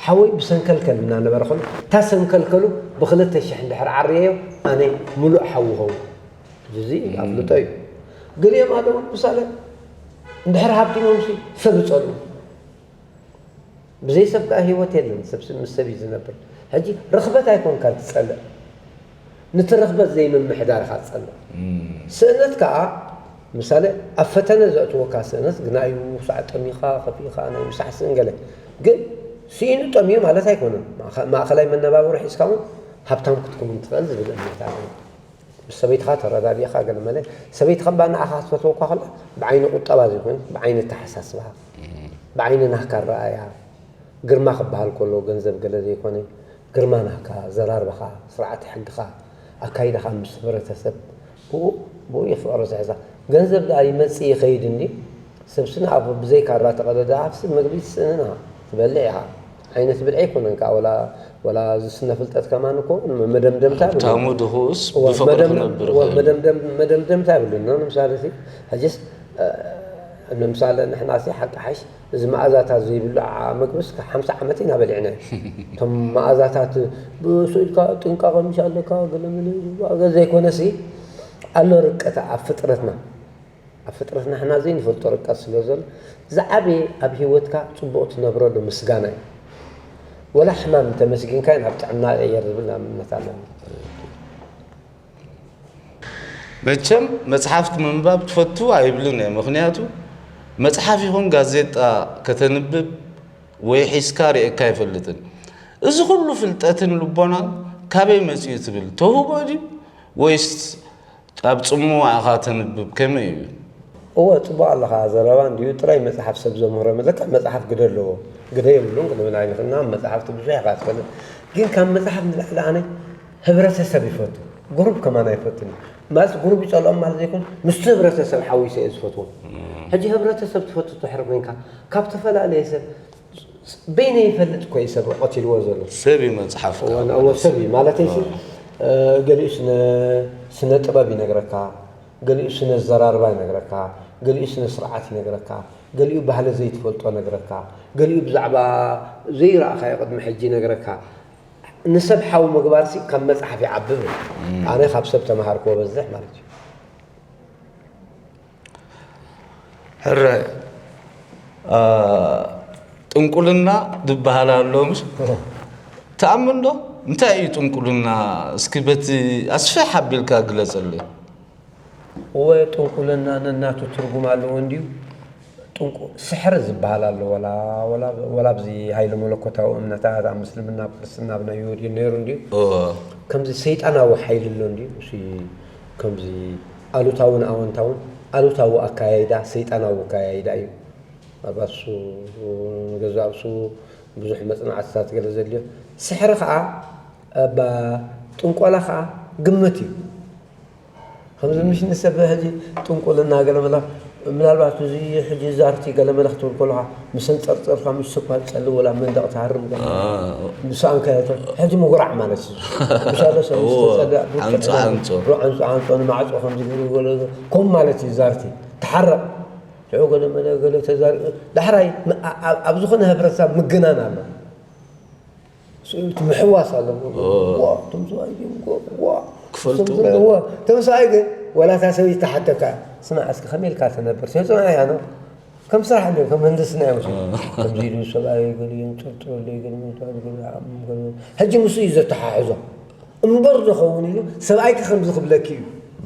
ሓወይ ብሰንከልከል እናነበረ ከሎ፣ እታ ሰንከልከሉ ብኽልተ ሽሕ እንድሕር ዓርየዮ፣ ኣነ ምሉእ ሓው ኸውን። እዚ ኣፍልጦ እዩ። ገሊኦም ኣለዉ፣ ምሳሌ፣ እንድሕር ሃብቲሞምሲ ሰብ ይጸልኡ። ብዘይ ሰብ ከኣ ህይወት የለን። ሰብ ምስ ሰብ እዩ ዝነብር። ሕጂ ርኽበት ኣይኮንካን ትጸልእ። ንትረኽበት ዘይምምሕዳርካ ትጸልእ። ስእነት ከኣ ምሳሌ ኣብ ፈተነ ዘእትወካ ስእነት ግናዩ ሳዕ ጠሚኻ ከፊእኻ ናይ ምሳሕ ስእን ገለ ግን ስኢኑ ጠምዩ ማለት ኣይኮነን። ማእኸ- ማእኸላይ መነባብሮ ሒዝካ እውን ሃብታም ክትከውን ትኽእል ዝብል እምነት ኣለኒ። ምስ ሰበይትኻ ተረዳዲእኻ ገለ መለ ሰበይትኻ እባ ንዓኻ ክትፈትወካ ከላ ብዓይኒ ቁጠባ ዘይኮነ ብዓይኒ ኣተሓሳስባ ብዓይኒ ናህካ ኣረኣያ ግርማ ክበሃል ከሎ ገንዘብ ገለ ዘይኮነ ግርማ ናህካ፣ ዘራርባኻ፣ ስርዓት ሕግኻ፣ ኣካይዳኻ ምስ ሕብረተሰብ ብኡ ብኡ እዩ ፍቕሪ ዝሕዛ። ገንዘብ ደኣ ይመጽእ ይኸይድ እንዲ ሰብሲ ንኣፉ ብዘይ ካራ ተቐደደ ኣፍሲ ምግቢ ትስእንን ኢኻ ትበልዕ ኢኻ። ዓይነት ብልዒ ኣይኮነን ከኣ ወላ ወላ እዚ ስነ ፍልጠት ከማን እኮ መደምደምታ የብሉን። ሃብታሙ ድኹኡስ እዋ፣ ብፍቕሪ መደምደም- ክነብር እዋ፣ ይኽእል እዩ። መደምደም- መደምደምታ የብሉን። ኖ ንምሳሌ ሲ ሕጂስ እ፣ ንምሳሌ ንሕና ሲ ሓቂ ሓሽ እዚ መኣዛታት ዘይብሉ ዓ- መግብስ ካብ ሓምሳ ዓመት ኢና በሊዕና። እቶም መኣዛታት ብእሱ ኢልካ ጥንቃቐ ምሽ ኣለካ ገለ መለ ገ ዘይኮነ ሲ ኣሎ ርቀት ኣብ ፍጥረትና ኣብ ፍጥረትና ሕና ዘይንፈልጦ ርቀት ስለ ዘሎ ዝዓበየ ኣብ ህይወትካ ጽቡቕ ትነብረሉ ምስጋና እዩ። ወላ ሕማም እንተመስጊንካ ናብ ጥዕና ይቕየር ዝብል ናብ እምነት ኣለና። መቸም መጽሓፍቲ ምንባብ ትፈቱ ኣይብልን እየ። ምኽንያቱ መጽሓፍ ይኹን ጋዜጣ ከተንብብ ወይ ሒዝካ ርእየካ ኣይፈልጥን። እዚ ኩሉ ፍልጠትን ልቦናን ካበይ መጺኡ ትብል? ተውህቦ ድዩ ወይስ ኣብ ጽምዋ ኢኻ ተንብብ? ከመይ እዩ? እወ ጽቡቕ ኣለኻ ዘረባ እንድዩ ጥራይ መጽሓፍ ሰብ ዘምህሮ መለካ መጽሓፍ ግደ ኣለዎ ግደ የብሉን ክንብል ኣይንኽእልና መጽሓፍቲ ብዙሕ ኢኻ ትፈልጥ ግን ካብ መጽሓፍ ንላዕሊ ኣነ ህብረተሰብ ይፈቱ ግሩፕ ከማን ኣይፈቱን እዩ ማለት ግሩፕ ይጸልኦም ማለት ዘይኮን ምስቲ ህብረተሰብ ሓዊሰ እየ ዝፈትዎ ሕጂ ህብረተሰብ ትፈቱ ትሕር ኮይንካ ካብ ተፈላለየ ሰብ በይነ ይፈልጥ እኮ እዩ ሰብ ቀቲልዎ ዘሎ ሰብ እዩ መፅሓፍ እዎ ሰብ እዩ ማለተይ ሲ ገሊኡ ስነ ጥበብ ይነግረካ ገሊኡ ስነ ዘራርባ ይነግረካ ገሊኡ ስነ ስርዓት ይነግረካ ገሊኡ ባህሊ ዘይትፈልጦ ነግረካ ገሊኡ ብዛዕባ ዘይረኣኻዮ ቅድሚ ሕጂ ይነግረካ ንሰብ ሓው ምግባር ሲ ካብ መፅሓፍ ይዓብብ ኣነ ካብ ሰብ ተምሃርክዎ በዝሕ ማለት እዩ ሕራይ ጥንቁልና ዝበሃል ኣሎ ትኣምን ዶ? እንታይ እዩ ጥንቁልና? እስኪ በቲ ኣስፍሕ ኣቢልካ ግለፀለይ። እወ ጥንቁልና ነናቱ ትርጉም ኣለዎ እንድዩ። ጥንቁ ስሕሪ ዝበሃል ኣሎ ወላ ወላ ወላ ኣብዚ ሃይለ መለኮታዊ እምነታት ኣብ ምስልምና ኣብ ክርስትና ኣብ ናይ ይሁዲ ነይሩ እንድዩ። እወ ከምዚ ሰይጣናዊ ሓይሊ ኣሎ እንድዩ። እሱ ከምዚ ኣሉታውን ኣወንታውን ኣሉታዊ ኣካያይዳ ሰይጣናዊ ኣካያይዳ እዩ። ኣብ ኣሱ ንገዛእ ርእሱ ብዙሕ መጽናዕትታት ገለ ዘድልዮ። ስሕሪ ኸኣ እባ ጥንቆላ ኸኣ ግምት እዩ። ከምዚ ምሽ ንሰብ ሕጂ ጥንቁልና ገለ መለ ምናልባት እዚ ሕጂ ዛርቲ ገለ መለ ክትብል ከለኻ ምስ ኣንጸርጸርካ ምስ ስኳ ትጸልእ ወላ መንደቕ ትሃርም ገለ መለ ምስ ኣንከያቶ ሕጂ ምጉራዕ ማለት እዩ። ምሳለ ሰብ ምስ ተጸልእ ብርቱዕ ዓንጾ ነገር፣ ዓንጾ። ሩ ዓንጾ ዓንጾ ንማዕጾ ከምዚ ገለ ገለ ከምኡ ማለት እዩ ዛርቲ ትሓረቕ ሽዑ ገለ መለ ገለ ተዛሪቡ ዳሕራይ ኣብ ዝኾነ ህብረተሰብ ምግናን ኣሎ እቲ ምሕዋስ ኣሎ ክፈልጡ ተምሳይ ግን ወላ እታ ሰበይቲ ተሓተካ ስማዕ እስኪ ከመይ ኢልካ ተነብር ተፅንዖ እያ ነው ከም ስራሕ እንዲዮም ከም ምህንድስና እዮም ከምዚ ኢሉ ሰብኣይ ገሊኦም ጥርጥር ኣሎ ሕጂ ምስ እዩ ዘተሓሕዞ እምበር ዝኸውን ኢሉ ሰብኣይኪ ከምዚ ክብለኪ እዩ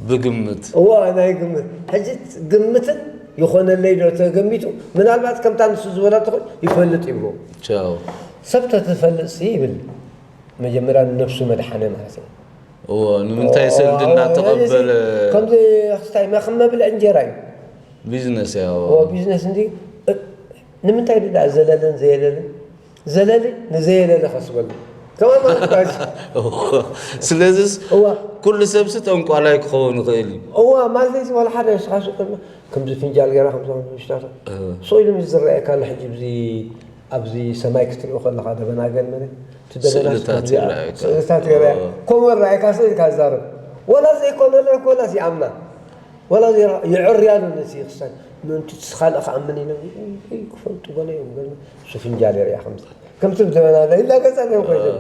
ብግምት እዋ ናይ ግምት ሕጂ ግምትን ይኾነለይ ዶ ተገሚቱ ምናልባት ከምታ ንሱ ዝበላ ትኾን ይፈልጥ ይብሎ ቻው ሰብ ተትፈልጥ ሲ ይብል መጀመርያ ንነብሱ መድሓነ ማለት እዩ እዎ ንምንታይ ሰልዲ እናተቐበለ ከምዚ ክስታይ መኽም መብልዕ እንጀራ እዩ ቢዝነስ እያ ቢዝነስ እንዲ ንምንታይ ድዳ ዘለልን ዘየለልን ዘለሊ ንዘየለለ ከስበሉ ከማን ማለት እዩ። ስለዚስ እዋ ኩሉ ሰብሲ ጠንቋላይ ክኸውን ይኽእል እዩ እዋ ማለት እዚ ዋላ ሓደ ንስኻ ሱቅ ከምዚ ፍንጃል ገይራ ከምዚ ሽታቶ ስቕ ኢሉ ምስ ዝረኣየካ ኣሎ ሕጂ ብዚ ኣብዚ ሰማይ ክትሪኦ ከለኻ ደበና ገል መለ እቲ ደበና ስእልታት ከምዚኣ ይረኣየካ። ስእልታት ይረኣያ ከምኡ ረኣየካ ስእል ኢልካ ዝዛረብ ወላ ዘይኮነለ ኮላስ ይኣምና ወላ የዕርያ ኣሎ ነቲ ክስታይ ምእንቲ እቲ ካልእ ክኣምን ኢሎም ክፈልጡ ገለ እዮም ገለ እሱ ፍንጃል የርእያ ከምዚ ከምቲ ብደበና ኢላ ገጸ እዮም ኮይኖም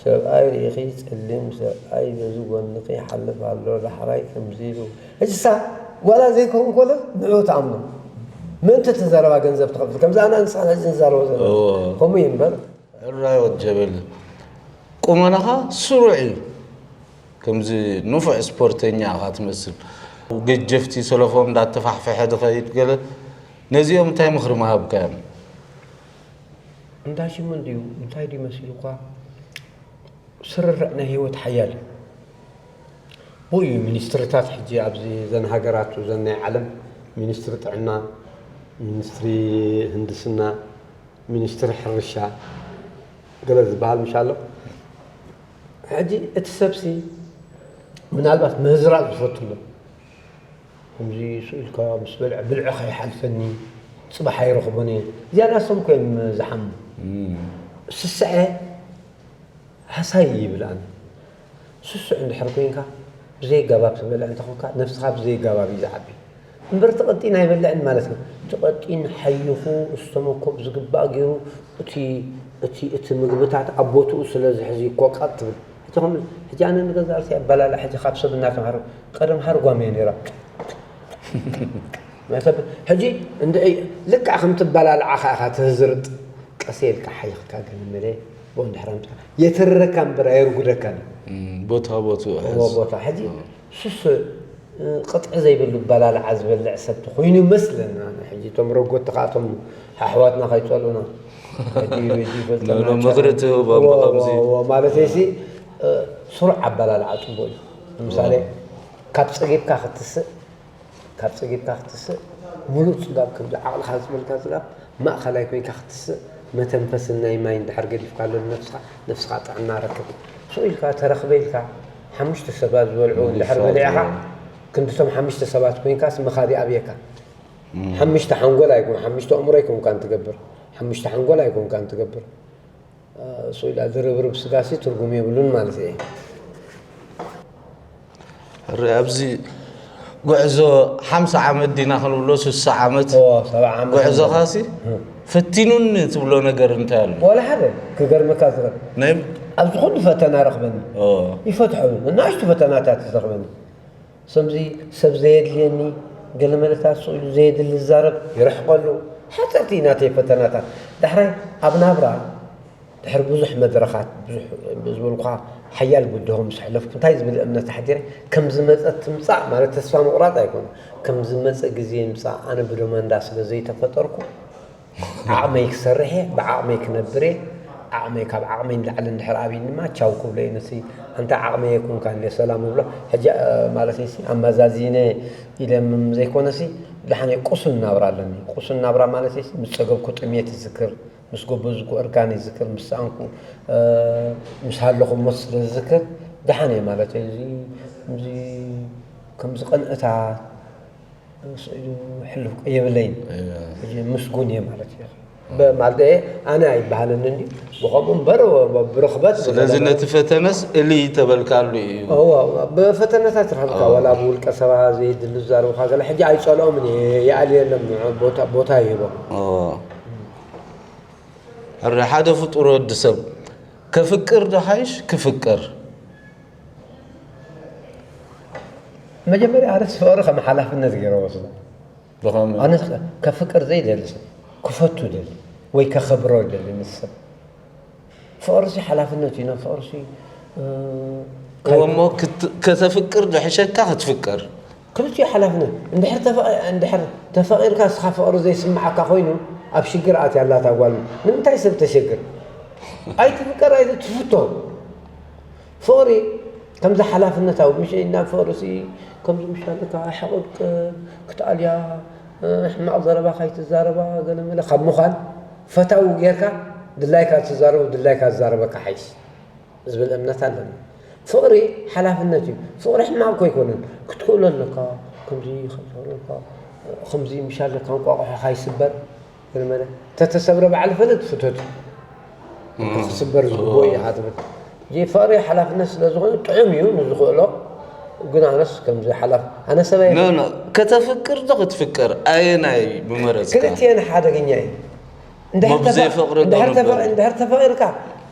ሰብኣይ ርኢኺ ጸሊም ሰብኣይ በዚ ጎንኺ ይሓልፍ ኣሎ ዳሕራይ ከምዚ ኢሉ ሕጂ ሳ ዋላ ዘይከውን ኮሎ ንዑ ትኣምኖ ምእንቲ እቲ ዘረባ ገንዘብ ትኸፍል ከምዚ ኣና ንስኻ ሕጂ ንዛረቦ ዘለና ከምኡ እዩ እምበር ሕራይ ወድ ጀበሊ ቁመናኻ ስሩዕ እዩ ከምዚ ንፉዕ ስፖርተኛ ኢኻ ትመስል። ገጀፍቲ ሰለፎም እንዳተፋሕፈሐ ዝኸይድ ገለ፣ ነዚኦም እንታይ ምኽሪ ምሃብካዮም? እንዳ ሽሙ እንድዩ እንታይ ድዩ መሲሉኳ? ስርርዕ ናይ ህይወት ሓያል እዩ። ብኡ እዩ ሚኒስትርታት ሕጂ ኣብዚ ዘን ሃገራት ዘን ናይ ዓለም ሚኒስትሪ ጥዕና፣ ሚኒስትሪ ህንድስና፣ ሚኒስትሪ ሕርሻ ገለ ዝበሃል ምሽ ኣሎ። ሕጂ እቲ ሰብሲ ምናልባት ምህዝራእ ዝፈቱ ኣሎ። ከምዚ ስኢልካ ምስ በልዐ ብልዐ ከይሓልፈኒ፣ ፅባሕ ኣይረኽቦን እየ። ዝያዳ እሶም እኮ እዮም ዝሓሙ። ስስዐ ሃሳይ ይብል ኣነ። ስሱዕ እንድሕር ኮይንካ፣ ብዘይጋባብ ትበልዕ እንተኾንካ፣ ነብስኻ ብዘይጋባብ እዩ ዝዓቢ። እምበር እቲ ቀጢን ኣይበልዕን ማለት ነው። እቲ ቀጢን ሓይኹ፣ ዝተመኮብ ዝግባእ ገይሩ፣ እቲ እቲ እቲ ምግብታት ኣብ ቦትኡ ስለ ዝሕዝ ይኮቃጥ ትብል። ሕጂ ከም ሕጂ ኣነ ንገዛ ርእሲ ኣበላልዓ ሕጂ ካብ ሰብ እናተምሃረ ቀደም ሃርጓም እየ ነይራ። ሰብ ሕጂ እንድዒ ልክዕ ከምቲ ኣበላልዓኻ ኢኻ ትህዝርጥ ቀስ ኢልካ ሓይኽካ ግን ምለ ብኡ እንድሕር ኣምፅኻ የትርረካ እምበር ኣየርጉደካን እዩ። ቦታ ቦትኡ እዎ ቦታ ሕጂ ስሱዕ ቅጥዒ ዘይብሉ ኣበላልዓ ዝበልዕ ሰብ ተኾይኑ ይመስለና። ሕጂ እቶም ረጎት ተኻቶም ኣሕዋትና ከይፀልኡና ምኽሪ ትህቦም ብኸምዚ ማለት ሲ ስሩዕ ኣበላልዓ ፅቡቅ እዩ። ንምሳሌ ካብ ፀጊብካ ክትስእ ካብ ፀጊብካ ክትስእ ሙሉእ ፅጋብ ከምዚ ዓቕልካ ዝፅበልካ ፅጋብ ማእኸላይ ኮይንካ ክትስእ መተንፈስን ናይ ማይ እንድሕር ገዲፍካሉ ንነብስኻ ነብስኻ ጥዕና ረክብ። ስቕ ኢልካ ተረኽበ ኢልካ ሓሙሽተ ሰባት ዝበልዑ እንድሕር በሊዕኻ ክንድቶም ሓሙሽተ ሰባት ኮይንካስ መኻሪ ኣብየካ። ሓሙሽተ ሓንጎል ኣይኮን ሓሙሽተ ኣእምሮ ኣይኮንካን ትገብር። ሓሙሽተ ሓንጎል ኣይኮንካን ትገብር። ስኢላ ዝርብርብ ስጋሲ ትርጉም የብሉን ማለት እየ። ርእ ኣብዚ ጉዕዞ ሓምሳ ዓመት ዲና ክንብሎ ስሳ ዓመት ጉዕዞኻሲ ፈቲኑኒ ትብሎ ነገር እንታይ ኣሎ? ወላ ሓደ ክገርመካ ዝረ ናይ ኣብዚ ኩሉ ፈተና ረኽበኒ ይፈትሐሉ ንኣሽቱ ፈተናታት ዝረኽበኒ ሰምዚ ሰብ ዘየድልየኒ ገለ መለታት ስኢሉ ዘየድሊ ዝዛረብ ይርሕቀሉ ሓፀርቲ ናተይ ፈተናታት ዳሕራይ ኣብ ናብራ ድሕሪ ብዙሕ መድረኻት ብዙሕ ዝበልኩኻ ሓያል ብድሆ ምስ ሕለፍኩ እንታይ ዝብል እምነት ኣሕዲረ ከም ዝመፀ ትምፃእ ማለት ተስፋ ምቑራፅ ኣይኮነ ከም ዝመፀ ግዜ ይምፃእ ኣነ ብደመንዳ ስለ ዘይተፈጠርኩ ዓቕመይ ክሰርሕ እየ ብዓቕመይ ክነብር እየ ዓቕመይ ካብ ዓቕመይ ንላዕሊ እንድሕር ኣብይኒ ድማ ቻው ክብሎ እየ ንሲ ኣንታ ዓቕመይ የኩንካ እንደ ሰላም ይብሎ ሕጂ ማለት እየ ኣመዛዚነ ኢለ ዘይኮነሲ ብሓነ ቁሱን ናብራ ኣለኒ ቁሱን ናብራ ማለት ምስ ፀገብኩ ጥሜት ይዝክር ምስ ጎበዝኩ እርካን ይዝክር፣ ምስ ሰኣንኩ፣ ምስ ሃለኹ ሞት ስለ ዝዝክር ደሓን እየ ማለት እየ። እዚ ከምዚ ከምዚ ቅንእታ ስኢሉ ሕሉፍ የብለይን። ሕጂ ምስጉን እየ ማለት እየ። ማለት ኣነ ኣይበሃልን እንዲ ብኸምኡ እምበር ብርኽበት ስለዚ ነቲ ፈተነስ እልይ ተበልካሉ እዩ። እወ ብፈተነታት ረኸብካ ዋላ ብውልቀ ሰባ ዘየድሊ ዝዛረቡኻ ገለ ሕጂ ኣይጸልኦምን እየ ይኣልየሎም ንዖም ቦታ ይህቦም። ሕረ ሓደ ፍጡር ወዲ ሰብ ከፍቅር ዶ ሓይሽ ክፍቀር? መጀመርያ ኣነስ ፍቕሪ ከም ሓላፍነት ገይረ ወስዶ። ብኸመይ? ኣነስ ከፍቅር ዘይደሊ ሰብ ክፈቱ ደሊ ወይ ከኽብሮ ደሊ ምስ ሰብ። ፍቕርሲ ሓላፍነት እዩ። ናብ ፍቕርሲ እወ እሞ ከተፍቅር ዝሕሸካ ክትፍቀር። ክልቲኡ ሓላፍነት እንድሕር ተፈ- እንድሕር ተፈቒርካ እስኻ ፍቕሪ ዘይስምዓካ ኮይኑ ኣብ ሽግር ኣትያ ኣላ እታ ጓል ንምንታይ ሰብ ተሸግር ኣይትፍቀር ኣይትፍቶ ፍቕሪ ከምዚ ሓላፍነታዊ ምሽ ናብ ፍቕሪ ሲ ከምዚ ምሽ ኣለካ ሕቕብ ክትኣልያ ሕማቕ ዘረባ ካይትዛረባ ገለ መለ ካብ ምዃን ፈታዊ ጌርካ ድላይካ ትዛረቦ ድላይካ ዝዛረበካ ሓይሽ ዝብል እምነት ኣለኒ። ፍቕሪ ሓላፍነት እዩ። ፍቕሪ ሕማቕ እኮ ኣይኮነን። ክትክእሎ ኣለካ። ከምዚ ከምዚ ኣለካ። ከምዚ ምሽ ኣለካ እንቋቑሖ ካይስበር። ገለ መለ ተተሰብረ በዓል ፈለጥ ፍቶት። ክስበር ዝግብኦ እዩ ኢኻ ትብል። እዚ ፍቕሪ ሓላፍነት ስለ ዝኾነ ጥዑም እዩ ንዝኽእሎ። ግን ኣነስ ከምዚ ሓላፍ ኣነ ሰበይ ኖ ኖ ከተፍቅር ዶ ክትፍቀር ኣየናይ ምመረጽካ? ክልቲኤን ሓደገኛ እዩ። እንድሕር መብዘይ ተፈ- ፍቕሪ እንድሕር ዶ ተፈ- ንበል? እንድሕር ተፈቒርካ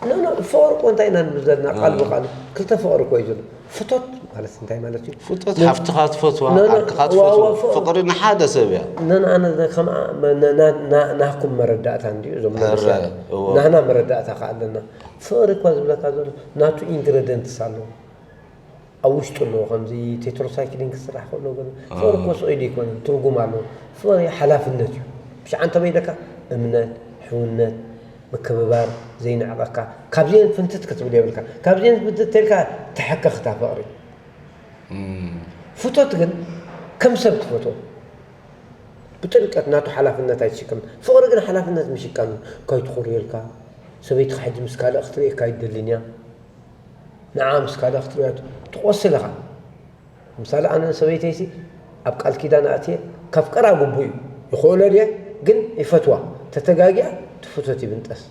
ኖ ኖ ፍቕሪ እኮ እንታይ ኢና ንብል ዘለና ቃል ብቃል ክልተ ፍቕሪ እኮ እዩ ዘሎ ፍቶት ማለት እንታይ ማለት እዩ ፍቶት ነ- ሓፍትኻ ትፈትዋ ኖ፣ ኖ፣ ዓርክኻ ዋ- ትፈትዋ ዋ- ፍቕሪ ፍቕሪ ንሓደ ሰብ እያ ኖ ኖ ኣነ ነ- ከም ኣ- መ- ነ- ና- ና- ናኩም መረዳእታ እንዲዩ እዞም ሕረ፣ መንእሰያት እዎ። ናህና መረዳእታ ከ ኣለና ፍቕሪ እኳ ዝብለካ ዘሎ ናቱ ኢንግረደንትስ ኣለዎ ኣብ ውሽጡ ኣለዎ። ከምዚ ቴትሮሳይክሊን ክስራሕ ከሎ ግን ፍቕሪ እኮ ስቕ ኢሉ ኣይኮነን፣ ትርጉም ኣለዎ። ፍቕሪ ሓላፍነት እዩ። ብሻዕ እንተ በይደካ እምነት፣ ሕውነት፣ ምክብባር፣ ዘይንዕቐካ፣ ካብዚአን ፍንትት ክትብል የብልካ። ካብዚአን ፍንትት ተልካ ተሐከኽታ ፍቕሪ። ፍቶት ግን ከም ሰብ ትፈቶ። ብጥልቀት ናቱ ሓላፍነት ኣይትሽከም። ፍቕሪ ግን ሓላፍነት ምሽካም እዩ። ከይትኹርየልካ፣ ሰበይትኻ ሕጂ ምስ ካልእ ክትርእየካ ኣይትደልን እያ። ንዓ ምስ ካልእ ክትርእያ ትቆስል ኢኻ። ምሳሌ ኣነ ሰበይተይሲ ኣብ ቃል ኪዳን ኣእትየ ከፍቅራ ግቡእ እዩ። ይኽእሎ ድየ? ግን ይፈትዋ። ተተጋጊያ ትፍቶት ይብንጠስ።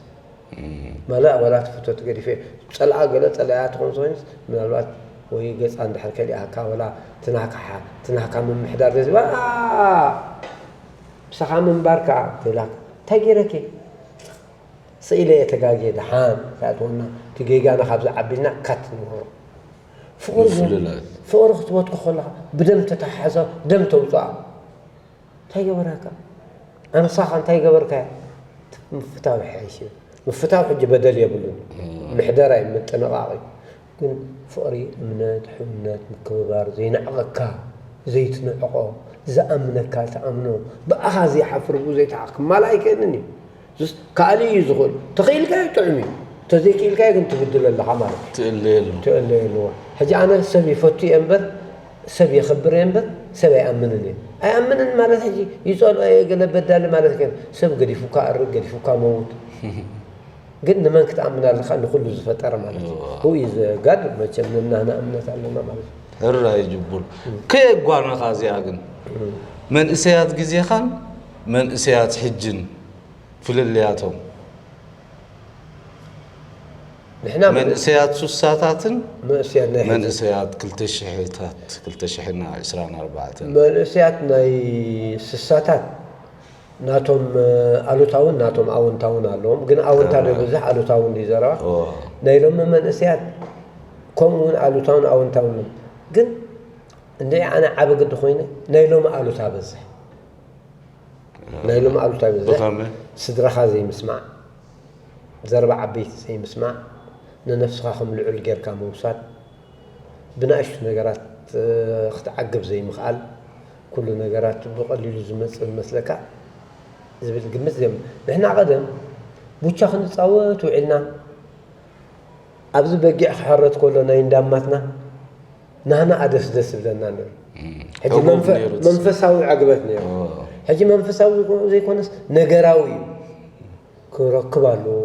ማለኣ ዋላ ትፍቶት ገዲፈ ጸልኣ ገለ ጸላያ ትኾን ዝኾንስ ምናልባት ወይ ገጻ እንድሕር ከሊኣካ ወላ ትናካ ትናካ ምምሕዳር ደዚባ ምሳኻ ምንባር ከዓ ተላክ እንታይ ገይረኪ? ስኢለ እየ ተጋግየ ደሓን ከኣትወና እቲ ጌጋና ካብ ዝዓቢልና ካት ንብሎ። ፍቕሪ ግን ምፍልላይ። ፍቕሪ ክትበትኮ ከለኻ ብደም ተተሓሓዛ ደም ተውፅኣ። እንታይ ገበራካ? ኣንሳኻ እንታይ ገበርካያ? ምፍታው ይሓይሽ እዩ። ምፍታው ሕጂ በደል የብሉን። ምሕደራ እዩ ምጥንቓቕ እዩ። ግን ፍቕሪ፣ እምነት፣ ሕውነት፣ ምክብባር፣ ዘይንዕቐካ፣ ዘይትንዕቖ፣ ዝኣምነካ ትኣምኖ፣ ብኣኻ ዘይሓፍር ብኡ ዘይትሓ ክማልእ ኣይክእልን እዩ። ዙስ ካልእ እዩ ዝኽእል። ተኽኢልካዮ ጥዑም እዩ። ተዘይክኢልካዮ ግን ትብድል ኣለኻ ማለት እዩ። ትእለየሉ። ትእለየሉ። ሕጂ ኣነ ሰብ ይፈቱ እየ እምበር ሰብ የኽብር እየ እምበር ሰብ ኣይኣምንን እየ። ኣይኣምንን ማለት ሕጂ ይጸልኦ እየ ገለ በዳሊ ማለት ከ ሰብ ገዲፉካ ኣርግ ገዲፉካ መውት። ግን ንመን ክትኣምን ኣለኻ ንኹሉ ዝፈጠረ ማለት እዩ። እዋ። Who is God መቸም ንናህና እምነት ኣለና ማለት እዩ። ሕራይ ጅቡል። ከየጓነኻ እዚኣ ግን መንእሰያት ግዜኻን መንእሰያት ሕጅን ፍልልያቶም ንሕና መንእሰያት ሱሳታትን መንእሰያት ናይ ሕጂ መንእሰያት ክልተ ሽሕታት ክልተ ሽሕና ዕስራን ኣርባዕተን መንእሰያት ናይ ስሳታት ናቶም ኣሉታውን ናቶም ኣወንታውን ኣለዎም። ግን ኣወንታ ዶ ይበዝሕ ኣሉታውን ድዩ ዘረባ? ናይ ሎሚ መንእሰያት ከምኡ እውን ኣሉታውን ኣወንታውን ግን እንደ ኣነ ዓቢ ግዲ ኮይነ ናይ ሎሚ ኣሉታ በዝሕ ናይ ሎሚ ኣሉታ በዝሕ ብኸመይ? ስድራኻ ዘይምስማዕ ዘረባ ዓበይቲ ዘይምስማዕ፣ ንነፍስኻ ከም ልዑል ጌርካ ምውሳድ፣ ብናእሽቱ ነገራት ክትዓግብ ዘይምኽኣል፣ ኩሉ ነገራት ብቐሊሉ ዝመጽእ ዝመስለካ ዝብል ግምት ዘም ንሕና ቀደም ቡቻ ክንጻወት ውዒልና ኣብዚ በጊዕ ክሕረድ ከሎ ናይ እንዳማትና ናህና ኣደስደስ ዝብለና ነሩ። ሕጂ መንፈሳዊ ዕግበት ነሩ። ሕጂ መንፈሳዊ ዘይኮነስ ነገራዊ እዩ። ክረክብ ኣለዎ፣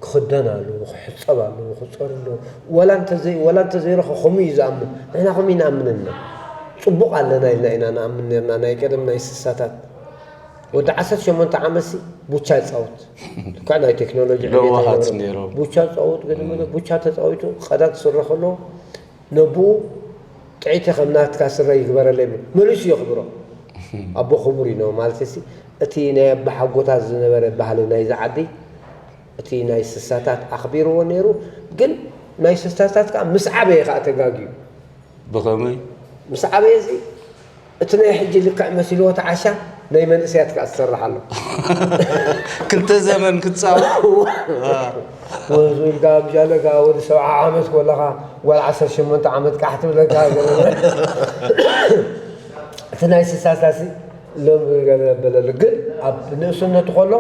ክኽደን ኣለዎ፣ ክሕጸብ ኣለዎ፣ ክጸር ኣለዎ። ወላ እንተዘይ ወላ እንተዘይረኸ ከምኡ እዩ ዝኣምን። ንሕና ከምኡ ይንኣምን እና ጽቡቕ ኣለና ኢልና ኢና ንኣምን ነርና ናይ ቀደም ናይ ስሳታት። ወዲ ዓሰርተ ሸሞንተ ዓመትሲ ቡቻ ይጻወት። ልክዕ ናይ ቴክኖሎጂ ዕቤት ለዋሃት ኣይነበሮም። ነይሮም። ቡቻ ጻወት ገለ መለ ቡቻ ተጻዊቱ ቀዳት ስረ ከሎ ነብኡ ጥዒተ ከም ናትካ ስረ ይግበረለይ ይብል። መሊሱ የኽብሮ። ኣቦ ክቡር እዩ ማለት ሲ እቲ ናይ ኣባሓጎታት ዝነበረ ባህሊ ናይዚ ዓዲ እቲ ናይ ስሳታት ኣኽቢርዎ ነይሩ። ግን ናይ ስሳታት ከዓ ምስ ዓበየ ከዓ ተጋግዩ። ብኸመይ? ምስ ዓበየ እዚ እቲ ናይ ሕጂ ልክዕ መሲልዎ ተዓሻ ናይ መንእሰያት ከዓ ዝሰርሕ ኣሎ። ክልተ ዘመን ክትፃወት ወዙ ኢልካ ብጃለካ ወዲ ሰብዓ ዓመት ኮለኻ ጓል ዓሰርተ ሸሞንተ ዓመት ቃሕ ትብለካ። እቲ ናይ ስሳታሲ ሎም ገለ በለሉ ግን ኣብ ንእስነቱ ከሎ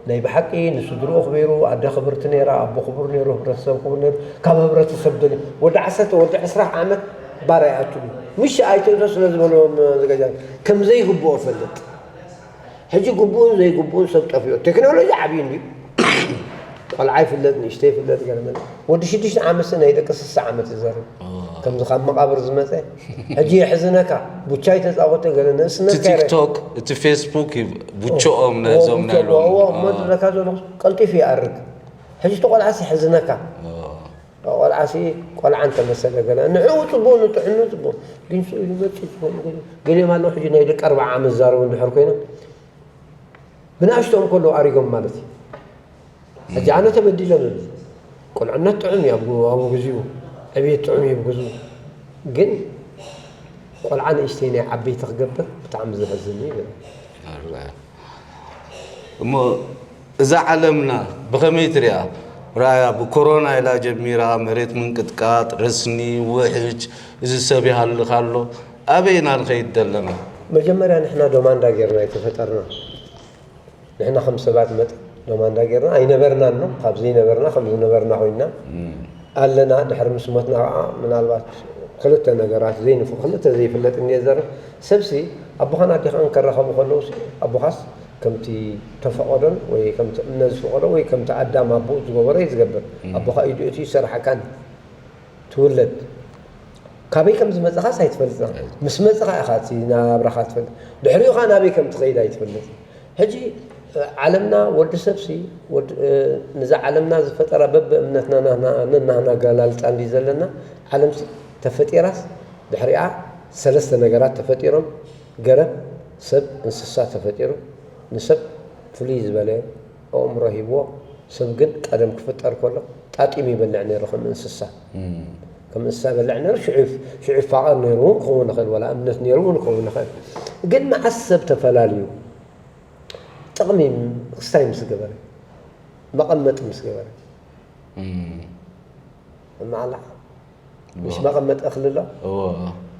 ናይ ብሓቂ ንስድርኡ ኣኽቢሩ ኣደ ክብርቲ ነይራ ኣቦ ክቡር ነይሩ ህብረተሰብ ክቡር ነይሩ ካብ ህብረተሰብ ደልዩ ወዲ ዓሰርተ ወዲ ዕስራ ዓመት ባር ኣይኣቱን እዩ ምሽ ኣይትእቶ ስለ ዝበልዎም ዝገጃ ከም ዘይግብኦ ፈልጥ ሕጂ ግቡእን ዘይግቡእን ሰብ ጠፊኡ ቴክኖሎጂ ዓብዩ እንድዩ ቆልዓ ይፍለጥ ንእሽተይ ይፍለጥ ገለ መለ ወዲ ሽዱሽተ ዓመት ናይ ደቂ ስሳ ዓመት ይዘርብ ከምዚ ካብ መቃብር ዝመፀ ሕጂ የሕዝነካ ቡቻ ይተፃወተ ገለ ንእስነት ካይረ ቲክቶክ እቲ ፌስቡክ ቡችኦም ነዞም ናይ ሎሚ እሞ ዝብለካ ዘለኹ ቀልጢፉ ይኣርግ ሕጂ እቲ ቆልዓስ የሕዝነካ ቆልዓሲ ቆልዓ እንተመሰለ ገለ ንዕኡ ፅቡቅ ንጥዕኑ ፅቡቅ ግን ስኡ ይመፅእ ፅቡቅ ገሊኦም ኣለዉ ሕጂ ናይ ደቂ ኣርባዓ ዓመት ዛረቡ እንድሕር ኮይኖም ብንኣሽትኦም ከለዉ ኣሪጎም ማለት እዩ ሕጂ ኣነ ተበዲለ ንብል ቁልዕነት ጥዑም እዩ ኣብኡ ግዜኡ ዕብየት ጥዑም እዩ ብግዝኡ ግን ቆልዓ ንእሽተይ ናይ ዓበይቲ ክገብር ብጣዕሚ ዘሕዝን እዩ ይብል እሞ እዛ ዓለምና ብኸመይ ትሪኣ ራያ ብኮሮና ኢላ ጀሚራ፣ መሬት ምንቅጥቃጥ፣ ረስኒ፣ ውሕጅ፣ እዚ ሰብ ይሃልኽ ኣሎ። ኣበይ ኢና ንኸይድ ዘለና? መጀመርያ ንሕና ዶማንዳ ጌርና ኣይተፈጠርና። ንሕና ከም ሰባት መጠን ዶማንዳ ጌርና ኣይነበርናን ነው። ካብ ዘይነበርና ከም ዝነበርና ኮይና ኣለና። ድሕሪ ምስ ሞትና ከዓ ምናልባት ክልተ ነገራት ዘይንፍ ክልተ ዘይፍለጥ እንየ ዘርብ። ሰብሲ ኣቦኻን ኣዴኻን ከራኸቡ ከለዉ ኣቦኻስ ከምቲ ተፈቐዶን ወይ ከምቲ እምነ ዝፈቐዶ ወይ ከምቲ ኣዳም ኣቦኡ ዝገበሮ እዩ ዝገብር። ኣቦኻ ኢዱ እቲ ይሰርሓካን ትውለድ። ካበይ ከም ዝመፅኻስ ኣይትፈልጥን። ምስ መፅኻ ኢኻ እቲ ናብራኻ ትፈልጥ። ድሕሪኡ ኸዓ ናበይ ከም ትኸይድ ኣይትፈልጥን። ሕጂ ዓለምና ወዲ ሰብሲ ነዛ ዓለምና ዝፈጠራ በብእምነትና ነናህና ገላልፃ እንዲ ዘለና ዓለምሲ ተፈጢራስ ድሕሪኣ ሰለስተ ነገራት ተፈጢሮም። ገረብ፣ ሰብ፣ እንስሳ ተፈጢሩ። ንሰብ ፍልይ ዝበለ ኣእምሮ ሂብዎ። ሰብ ግን ቀደም ክፍጠር ከሎ ጣጢሙ ይበልዕ ነይሩ ከም እንስሳ። ከም እንስሳ ይበልዕ ነይሩ። ሽዑ ይፍ- ሽዑ ይፋቐር ነይሩ እውን ክኸውን ይኽእል፣ ወላ እምነት ነይሩ እውን ክኸውን ይኽእል። ግን መዓስ ሰብ ተፈላልዩ? ጥቕሚ ክስታይ ምስ ገበረ፣ መቐመጢ ምስ ገበረ። እማዓላ ምስ መቐመጢ እኽሊ ኣሎ።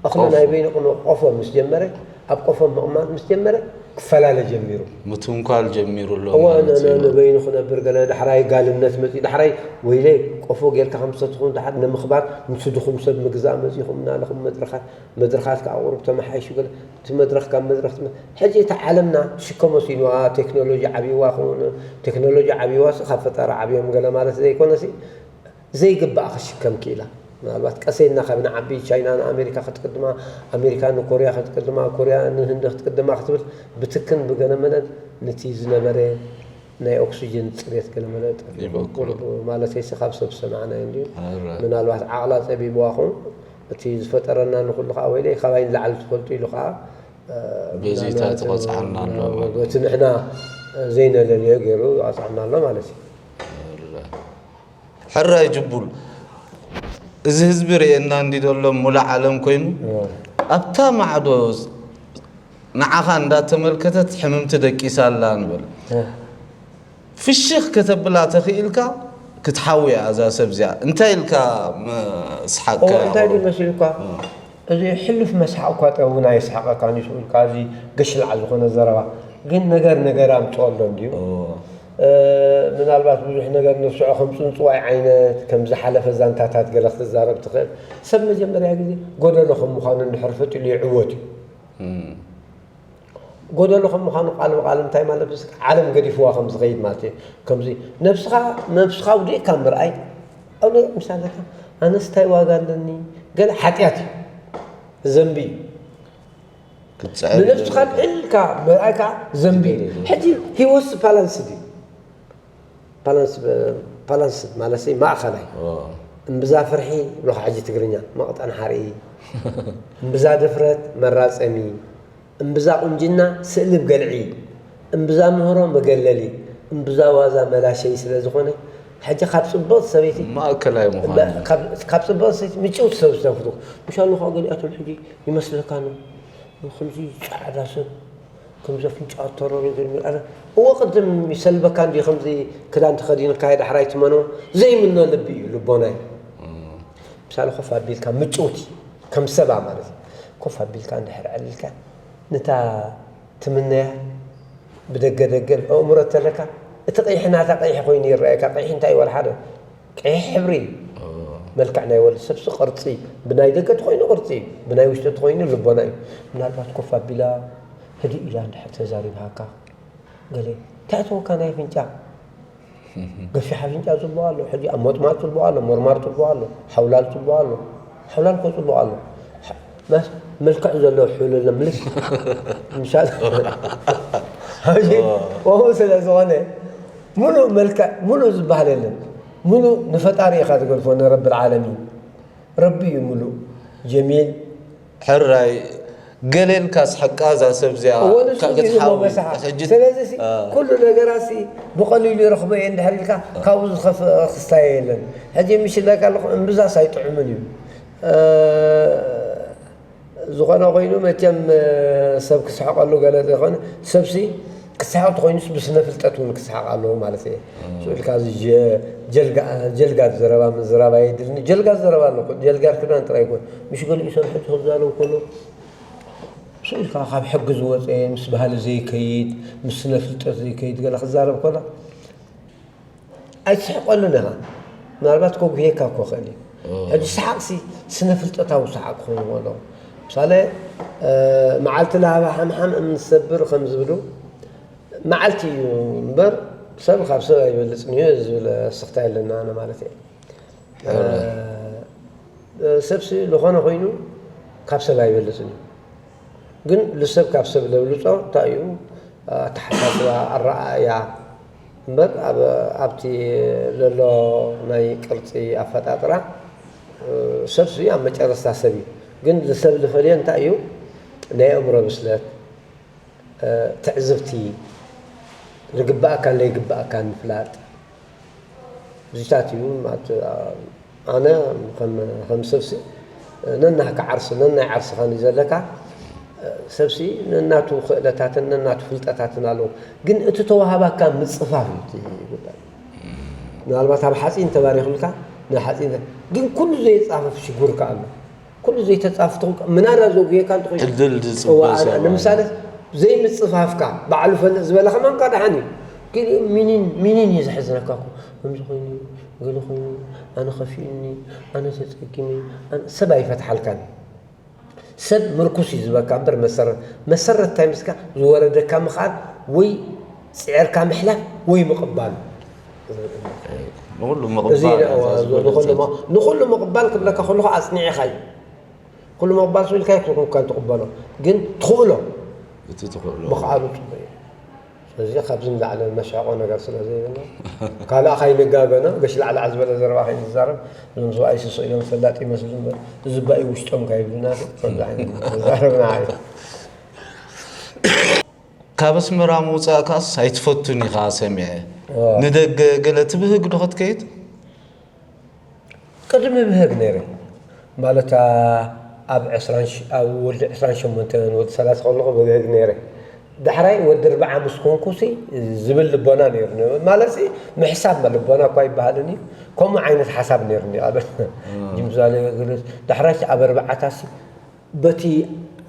እኽሊ ናይ በይኑ ቅኑ ቆፎ ምስ ጀመረ፣ ኣብ ቆፎ ምቕማጥ ምስ ጀመረ ክፈላለ ጀሚሩ። ምትንኳል ጀሚሩ ኣሎ እወ ማለት እዩ። ንበይኑ ክነብር ገለ ዳሕራይ ጋልነት መፅኡ። ዳሕራይ ወይለይ ቆፎ ጌርካ ከምሰትኹም ዳሓር ንምኽባር ምስ ድኹም ሰብ ምግዛእ መፂኹም እናለኹም መድረኻት መድረኻት ከዓ ቁሩብ ተመሓይሹ ገለ እቲ መድረኽ ካብ መድረኽ ትመ- ሕጂ እታ ዓለምና ትሽከሞ ሲንዋ ቴክኖሎጂ ዓብይዋ ክውን ቴክኖሎጂ ዓብይዋ ሲ ካብ ፈጣሪ ዓብዮም ገለ ማለት ዘይኮነ ሲ ዘይግባእ ክሽከም ክኢላ። ምናልባት ቀሰይና ካብ ንዓቢ ቻይና ንኣሜሪካ ክትቅድማ፣ ኣሜሪካ ንኮርያ ክትቅድማ፣ ኮርያ ንህንዲ ክትቅድማ ክትብል ብትክን ብገለመለን ነቲ ዝነበረ ናይ ኦክሲጅን ፅሬት ገለመለ ማለት ሲ ካብ ሰብ ዝሰማዕናዮ እንድዩ። ምናልባት ዓቕላ ፀቢብዋ ኹን እቲ ዝፈጠረና ንኩሉ ከዓ ወይለ ካባይ ንላዕሊ ትፈልጡ ኢሉ ከዓ በዚታ ትቆፅዓና ኣሎ ማለት በቲ ንሕና ዘይነለልዮ ገይሩ ይቐፅዓና ኣሎ ማለት እዩ። ሕራይ ጅቡል፣ እዚ ህዝቢ ርእየና እንዲ ዘሎ ሙሉእ ዓለም ኮይኑ ኣብታ ማዕዶ ንዓኻ እንዳተመልከተት ሕምምቲ ደቂሳ ኣላ ንበል። ፍሽኽ ከተብላ ተኽኢልካ ክትሓውያ እዛ ሰብ እዚኣ እንታይ ኢልካ መስሓቅካ እንታይ ድዩ መሲልኳ? እዚ ሕሉፍ መስሓቅ እኳ ጠውና የስሓቀካ ንስኡልካ እዚ ገሽላዕ ዝኾነ ዘረባ ግን ነገር ነገር ኣምፅኦ ኣሎ እንድዩ። ምናልባት ብዙሕ ነገር ንስዖ ከም ፅንፅዋይ ዓይነት ከም ዝሓለፈ ዛንታታት ገለ ክትዛረብ ትኽእል። ሰብ መጀመርያ ግዜ ጎደሎ ከም ምዃኑ እንድሕር ፈጢሉ ይዕወት እዩ። ጎደሎ ከም ምዃኑ ቃል ብቃል እንታይ ማለት ምስ ዓለም ገዲፍዋ ከም ዝኸይድ ማለት እዩ። ከምዚ ነብስኻ ነብስኻ ውዲእካ ምርኣይ ኣብ ናይ ምሳለካ ኣነስ እንታይ ዋጋ ኣለኒ ገለ ሓጢኣት እዩ ዘንቢ እዩ። ንነብስኻ ልዕልካ ምርኣይካ ዘንቢ እዩ። ሕጂ ህይወት ባላንስ ድዩ? ባላንስ ማለት ማእኸላይ እምብዛ ፍርሒ ብሎኻ ሕጂ ትግርኛ መቕጠን ሓርኢ እምብዛ ድፍረት መራፀሚ እምብዛ ቁንጅና ስእሊ ብገልዒ እምብዛ ምህሮ መገለሊ እምብዛ ዋዛ መላሸይ ስለ ዝኾነ ሕጂ ካብ ፅብቕቲ ሰበይቲ ማእከላይ ምዃኑ ካብ ፅብቕቲ ሰበይቲ ምጭውቲ ሰብ ዝተንፍቱ ምሻሉ ከዓ ገሊኣቶም ሕጂ ይመስለካ ነው ከምዚ ፃዕዳ ሰብ ከምዚ ኣፍንጫ ተረሩ ዝብል ኣለ እዎ ቅድም ይሰልበካ እንዲ ከምዚ ክዳን ተኸዲንካ ዳሕራይ ትመኖ ዘይምኖ ልቢ እዩ ልቦናይ ምሳሌ ኮፍ ኣቢልካ ምጭውቲ ከም ሰባ ማለት እዩ ኮፍ ኣቢልካ እንድሕር ዕልልካ ነታ ትምነያ ብደገ ደገ ኣእምሮ ተለካ እቲ ቀይሕ ናታ ቀይሕ ኮይኑ ይረኣየካ ቀይሕ እንታይ ወላ ሓደ ቀይሕ ሕብሪ እዩ። መልክዕ ናይ ወዲ ሰብሲ ቅርፂ እዩ። ብናይ ደገ ተኾይኑ ቅርፂ እዩ። ብናይ ውሽጢ ተኾይኑ ልቦና እዩ። ምናልባት ኮፍ ኣቢላ ህድእ ኢላ እንድሕር ተዛሪብሃካ ገለ እንታይ ኣተወካ ናይ ኣፍንጫ ገፊሕ ኣፍንጫ ፅቡቕ ኣሎ። ሕጂ ኣብ ሞጥማጥ ፅቡቕ ኣሎ። ሞርማር ፅቡቕ ኣሎ። ሓውላል ፅቡቕ ኣሎ። ሓውላል እኮ ፅቡቕ ኣሎ። መልክዕ ዘለዎ ሕሉል ምልስ ምሻል ከምኡ ስለ ዝኾነ ሙሉእ መልክዕ ሙሉእ ዝበሃል የለን። ሙሉእ ንፈጣሪ ኢኻ ትገድፎ ንረብል ዓለሚን። ረቢ እዩ ሙሉእ ጀሚል። ሕራይ ገሌልካ ስሕቃ እዛ ሰብ እዚኣ እወ ንሱ እዩ ክትሓዊ መሳሓ ሕጂ ስለዚ ሲ ኩሉ ነገራት ሲ ብቐሊሉ ይረኽቦ እየ እንድሕር ኢልካ ካብኡ ዝኸፍእ ክስታይ የለን። ሕጂ ምሽለካ ኣለኹ እምብዛስ ኣይጥዕምን እዩ። ዝኾነ ኮይኑ መቸም ሰብ ክስሕቀሉ ገለ ዘይኮነ ሰብሲ ክስሓቕ ተኾይኑስ ብስነ ፍልጠት እውን ክስሓቕ ኣለዎ ማለት እየ። ስኡ ኢልካ እዚ ጀ-፣ ጀልጋ-፣ ጀልጋድ ዘረባ ምዝራብ ኣየድልኒ። ጀልጋድ ዘረባ ኣሎ እኮ፣ ጀልጋድ ክዳን ጥራይ ይኮን። ምሽ ገሊኡ ሰብ ሕጂ ክዛረብ ከሎ፣ ስኡ ኢልካ ካብ ሕጊ ዝወፀ፣ ምስ ባህሊ ዘይከይድ፣ ምስ ስነ ፍልጠት ዘይከይድ ገለ ክዛረብ ከሎ፣ ኣይትስሕቀሉን ኢኻ። ምናልባት ከጉህየካ እኮ ይኽእል እዩ። ሕጂ ሰሓቕሲ ስነ ፍልጠታዊ ሰሓቕ ክኸውን ከሎ፣ ምሳሌ፣ እ፣ መዓልቲ ለሃባ ሓምሓም እምኒ ትሰብር ከም ዝብሉ፣ መዓልቲ እዩ እምበር ሰብ ካብ ሰብ ኣይበልጽን እዩ ዝብል ስኽታ የለና ኣነ ማለት እየ። እ፣ ሰብሲ ዝኾነ ኮይኑ ካብ ሰብ ኣይበልጽን እዩ። ግን ልሰብ ካብ ሰብ ለብልጾ እንታይ እዩ? ኣተሓሳስባ፣ ኣረኣእያ እምበር ኣብ፣ ኣብቲ ለሎ ናይ ቅርጺ ኣፈጣጥራ፣ እ፣ ሰብሲ ኣብ መጨረስታ ሰብ እዩ። ግን ልሰብ ልፈልዮ እንታይ እዩ? ናይ ኣእምሮ ብስለት፣ እ፣ ትዕዝብቲ፣ ዝግባኣካን ዘይግባኣካን ምፍላጥ። እዚታት እዩ ማለት፣ ኣነ ከም፣ ከም ሰብሲ ነናህካ ዓርሲ፣ ነናይ ዓርስኻን እዩ ዘለካ። ሰብሲ ነናቱ ክእለታትን ነናቱ ፍልጠታትን ኣለዎ። ግን እቲ ተዋሃባካ ምጽፋፍ እዩ እቲ ጉዳይ። ምናልባት ኣብ ሓጺን ተባሪኹልካ፣ ናይ ሓጺን፣ ግን ኩሉ ዘይጻፈፍ ሽጉርካ ኣሎ። ኩሉ ዘይተጻፍትኹም ምናዳ ዘጉየካ እንተኾይኑ፣ ዕድል ዝጽበ እዋ፣ ኣነ፣ ሰብ ንምሳሌ፣ ዘይምጽፋፍካ ባዕሉ ፈልጥ ዝበለ ከማንካ ደሓን እዩ። ግን ሚኒን፣ ሚኒን እዩ ዝሕዝነካ እኮ። ከምዚ ኮይኑ፣ ገለ ኮይኑ፣ ኣነ ከፊኡኒ፣ ኣነ ተጸጊመ፣ ኣነ፣ ሰብ ኣይፈትሓልካን። ሰብ ምርኩስ እዩ ዝበካ እምበር መሰረት፣ መሰረት እንታይ ምስካ ዝወረደካ ምኽኣል ወይ ጽዕርካ ምሕላፍ ወይ ምቕባል። ንኹሉ እዚ ምቕባል ንኹሉ፣ ንኹሉ ምቕባል ክብለካ ከለኹ ኣጽኒዕኻ እዩ። ኩሉ ምቕባል ስኢልካ ኣይኮንካን ትቕበሎ፣ ግን ትኽእሎ እቲ ትኽእሎ ምኽኣሉ ጽቡቕ እዩ። ስለዚ ካብዚ ንላዕሊ ነስሕቖ ነገር ስለ ዘይብልና ካልእ ከይንጋገና ገሽ ላዕላዕ ዝበለ ዘረባ ከይንዛረብ፣ እዞም ሰብኣይ ስቕ ኢሎም ፈላጥ ይመስሉ እምበር እዚ ባይ ውሽጦም ከይብሉና ከምዚ ዓይነት ተዛረብና እዩ። ካብ ኣስመራ ምውፃእካስ ኣይትፈቱን ኢኻ ሰሚዐ። ንደገ ገለ ትብህግ ዶ ክትከይድ? ቅድሚ ብህግ ነይረ ማለት ኣብ ዕስራን ሽ-፣ ኣብ ወዲ ዕስራን ሸሞንተን ወዲ ሰላሳ ከለኹ ብህግ ነይረ። ዳሕራይ ወዲ ኣርብዓ ምስ ኮንኩሲ ዝብል ልቦና ነይሩኒ። ማለትሲ ምሕሳብ ልቦና እኳ ይበሃልን እዩ። ከምኡ ዓይነት ሓሳብ ነይሩኒ። ኣብ ጅምዛሌ ግልስ ዳሕራይ ኣብ ኣርባዓታሲ በቲ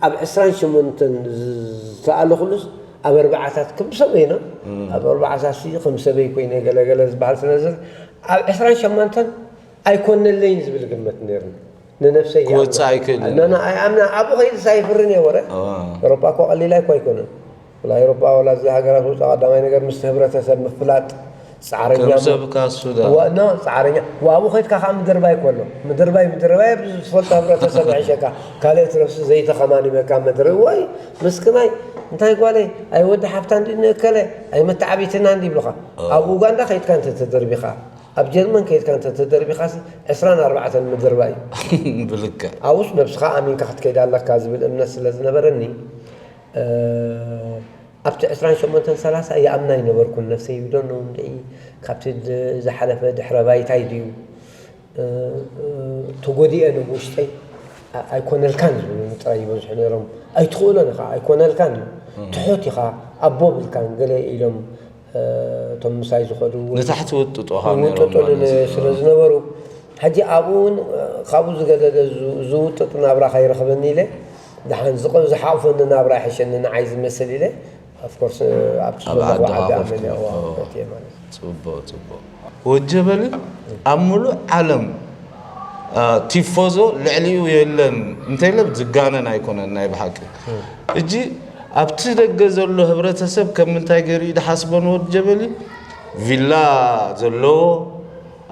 ኣብ ዕስራን ሸሞንተን ዝተኣለኹሉስ ኣብ ኣርባዓታት ከም ሰበይና ኣብ ኣርባዓታሲ ከም ሰበይ ኮይነ ገለገለ ዝበሃል ስለዚ ኣብ ዕስራን ሸሞንተን ኣይኮነለይን ዝብል ግምት ነይሩኒ። ንነብሰይ ይኣምና። ክወጽእ ኣይክእልን። ኣነ፣ ኣነ ኣይኣምና። ኣብኡ ከይድስ ኣይፍርን እየ ወረ። ኣዋ። ኤውሮጳ እኮ ቀሊል ኣይኮ ኣይኮነን። ወላ ኤውሮጳ ወላ እዚ ሃገራት ውፃ ቀዳማይ ነገር ምስ ህብረተሰብ ምፍላጥ ፃዕረኛ ከም ሞ-፣ ሰብ ካሱ ዳ። ዋ-፣ ኖ፣ ፃዕረኛ። ዋ፣ ኣብኡ ከይድካ ከዓ ምድርባይ እኮ ኣሎ። ምድርባይ፣ ምድርባይ ብዝፈልጦ ህብረተሰብ ይሕሸካ። ካልእ ትረፍሲ ዘይተኸማኒመካ ምድሪ። ወይ ምስክናይ፣ እንታይ ጓለይ፣ ኣይ ወዲ ሓፍታ እንዲ ንእከለ፣ ኣይ መተዓቢትና እንዲ ይብሉኻ። ኣብ ኡጋንዳ ከይድካ እንተተደርቢኻ፣ ኣብ ጀርመን ከይድካ እንተተደርቢኻሲ ዕስራን ኣርባዕተን ምድርባይ እዩ። ብልክዕ ኣብኡስ ነብስኻ ኣሚንካ ክትከይድ ኣለካ ዝብል እምነት ስለ ዝነበረኒ፣ እ፣ ኣብቲ ዕስራን ሸሞንተን ሰላሳ ይኣምና ኣይነበርኩን። ነፍሰይ ይብደኖ እንድዒ ካብቲ ድ-፣ ዝሓለፈ ድሕረ ባይታይ ድዩ፣ እ፣ እ፣ ተጎዲኤ ነው ውሽጠይ። ኣ-፣ ኣይኮነልካን ዝብሉኒ ጥራይ ይበዝሑ ነይሮም። ኣይትኽእሎን ኢኻ፣ ኣይኮነልካን እዩ። ትሑት ኢኻ፣ ኣቦ ብልካን ገለ ኢሎም፣ እ፣ እቶም ምሳይ ዝኸዱ እውን ንታሕቲ ውጥጦኻ ነይሮም ይውጥጡልን ማለት እዩ። ስለ ዝነበሩ፣ ሕጂ ኣብኡ እውን፣ እ፣ ካብኡ ዝገደደ ዝ-፣ ዝውጥጥ ናብራ ከይረኽበኒ ኢለ፣ ደሓን ዝቕ-፣ ዝሓቑፈኒ ናብራ ይሕሸኒ ንዓይ ዝመስል ኢለ፣ of course፣ እ፣ ኣብቲ ኣብ ዘለኹ ዓዲ ዓዲ ሃቆፍኩ። ኣመነ፣ እዋ፣ ኦ። እትየ ማለት እዩ። ጽቡቕ፣ ጽቡቕ። ወጀበሊ ኣብ ምሉእ ዓለም፣ አ፣ ቲፎዞ ልዕሊኡ የለን እንተኢለ ዝጋነን ኣይኮነን ናይ ብሓቂ። ሕጂ ኣብቲ ደገ ዘሎ ህብረተሰብ ከም ምንታይ ገይሩ እዩ ዝሓስቦ ንወጀበሊ? ቪላ ዘለዎ፣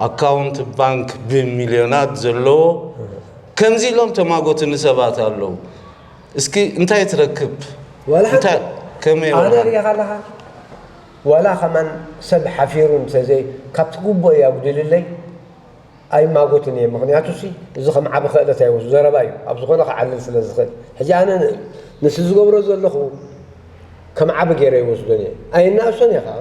ኣካውንት ባንክ ብሚልዮናት ዘለዎ፣ ከምዚ ኢሎም ተማጎትኒ ሰባት ኣለዉ። እስኪ እንታይ ትረክብ? ዋላ ሓንቲ እንታይ፣ ከመይ ኣነ ወርሃ? ሪኢኻ ኣለኻ? ዋላ ከማን ሰብ ሓፊሩ እንተዘይ፣ ካብቲ ግቡእ እዩ ኣጉዲሉለይ፣ ኣይማጎትን እየ። ምኽንያቱ ሲ፣ እዚ ከም ዓቢ ክእለት ኣይወስዶ፣ ዘረባ እዩ። ኣብ ዝኾነ ክዓልል ስለ ዝኽእል። ሕጂ ኣነ ን-፣ ንሱ ዝገብሮ ዘለኹ ከም ዓቢ ገይረ ይወስዶን እየ። ኣይናእሶን እየ ኸዓ።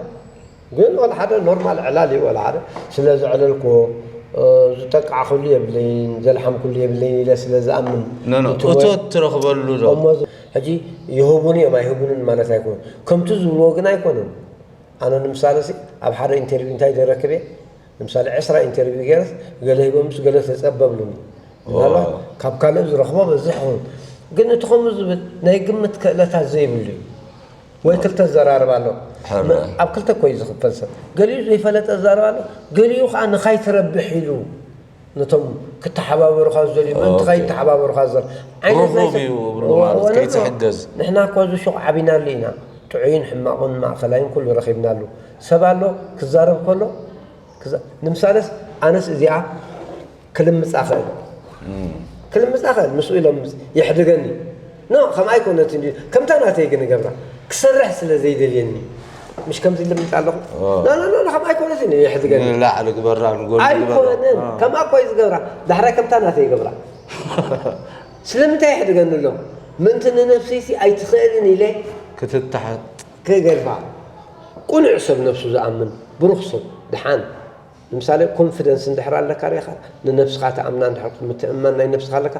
ግን ወላ ሓደ ኖርማል ዕላል እዩ፣ ወላ ሓደ ስለ ዘዕለልክዎ፣ ዝጠቃዕኩሉ የብለይን፣ ዘልሓምኩሉ የብለይን ኢለ ስለ ዝኣምን፣ ኖ፣ ኖ፣ እቲ ወይ- እቶት ትረኽበሉ ዶ? እሞ እዚ ሕጂ ይህቡኒ እዮም ኣይህቡንን ማለት ኣይኮኑን። ከምቲ ዝብልዎ ግን ኣይኮኑን። ኣነ ንምሳሌ ሲ ኣብ ሓደ ኢንተርቪው እንታይ ደረክብ እየ? ንምሳሌ ዕስራ ኢንተርቪው ገይረስ ገለ ሂቦምስ ገለ ተጸበብሉኒ። ምናልባት ካብ ካልእ ዝረኽቦ በዝሕ ይኸውን። ግን እቲ ከምኡ ዝብል ናይ ግምት ክእለታት ዘይብሉ እዩ። ወይ ክልተ ዘራርብ ኣሎ። ሕረ። ኣብ ክልተ እኮ እዩ ዝኽፈል ሰብ። ገሊኡ ዘይፈለጠ ዘራርብ ኣሎ፣ ገሊኡ ከዓ ንኻይ ትረብሕ ኢሉ ነቶም ክተሓባበሩኻ ዝደልዩ ምእንቲ ኦኬ። ከይተሓባበሩኻ ዝደል ዓይነት ናይ ርኹብ ሰብ- እዩ ብሎ እዎ፣ ማለት እዎ፣ ከይትሕገዝ። ንሕና እኮ እዚ ሹቕ ዓቢናሉ ኢና። ጥዑይን ሕማቕን ማእኸላይን ኩሉ ረኺብናሉ። ሰብ ኣሎ ክዛረብ ከሎ ክዛ- ንምሳሌስ ኣነስ እዚኣ ክልምጻ ኽእል ክልምጻ ኽእል ምስኡ ኢሎም የሕድገኒ። ኖ፣ ከምኣ ኣይኮነትን ድዩ? ከምታ ናተይ ግን እገብራ። ክሰርሕ ስለ ዘይደልየኒ። ምሽ ከምዚ ልምጻ ኣለኹ። ኖ፣ ኖ፣ ኖ፣ ኖ፣ ከምኣ ኣይኮነትን እዩ የሕድገኒ። ንላዕሊ ግበራ፣ ንጎኒ ግበራ። ኣይኮነን። ከምኣ እኮ እዩ ዝገብራ። ዳሕራይ ከምታ ናተይ ይገብራ። ስለምንታይ የሕድገኒ ኣሎ? ምእንቲ ንነብሰይሲ ኣይትኽእልን ኢለ ክትተሓት ክገድፋ። ቁኑዕ ሰብ፣ ነብሱ ዝኣምን ብሩኽ ሰብ፣ ድሓን። ንምሳሌ ኮንፊደንስ እንድሕር ኣለካ ርኢኻ፣ ንነብስኻ ትኣምና እንድሕር፣ ምትእምማን ናይ ነብስኻ ኣለካ፣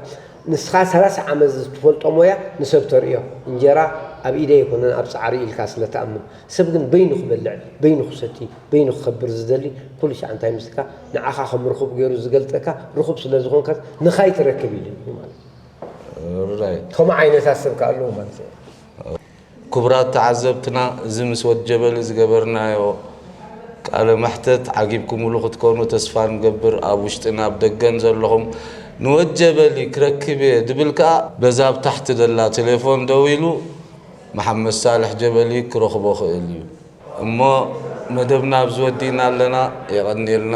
ንስኻ ሰላሳ ዓመት ዝትፈልጦ ሞያ ንሰብ ተርእዮ። እንጀራ ኣብ ኢደይ ኣይኮነን ኣብ ጻዕሪ ኢልካ ስለ ትኣምን። ሰብ ግን በይኑ ክበልዕ፣ በይኑ ክሰቲ፣ በይኑ ክኸብር ዝደሊ ኩሉ ሻዕ እንታይ ምስልካ፣ ንዓኻ ከም ርኹብ ገይሩ ዝገልጸካ፣ ርኹብ ስለ ዝኾንካ ንኻይ ትረክብ ኢሉ እዩ ማለት እዩ። ራይት። ከምኡ ዓይነታት ሰብ ከ ኣለዉ ማለት እዩ። ክቡራት ተዓዘብትና፣ እዚ ምስ ወድ ጀበሊ ዝገበርናዮ ቃለ መሕተት ዓጊብኩምሉ ክትኮኑ ተስፋ ንገብር። ኣብ ውሽጥን ኣብ ደገን ዘለኹም፣ ንወድ ጀበሊ ክረክብ እየ ድብል ከኣ፣ በዛ ኣብ ታሕቲ ደላ ቴሌፎን ደዊሉ መሓመድ ሳልሕ ጀበሊ ክረኽቦ ክእል እዩ። እሞ መደብና ኣብዚ ወዲእና ኣለና። የቐንየልና።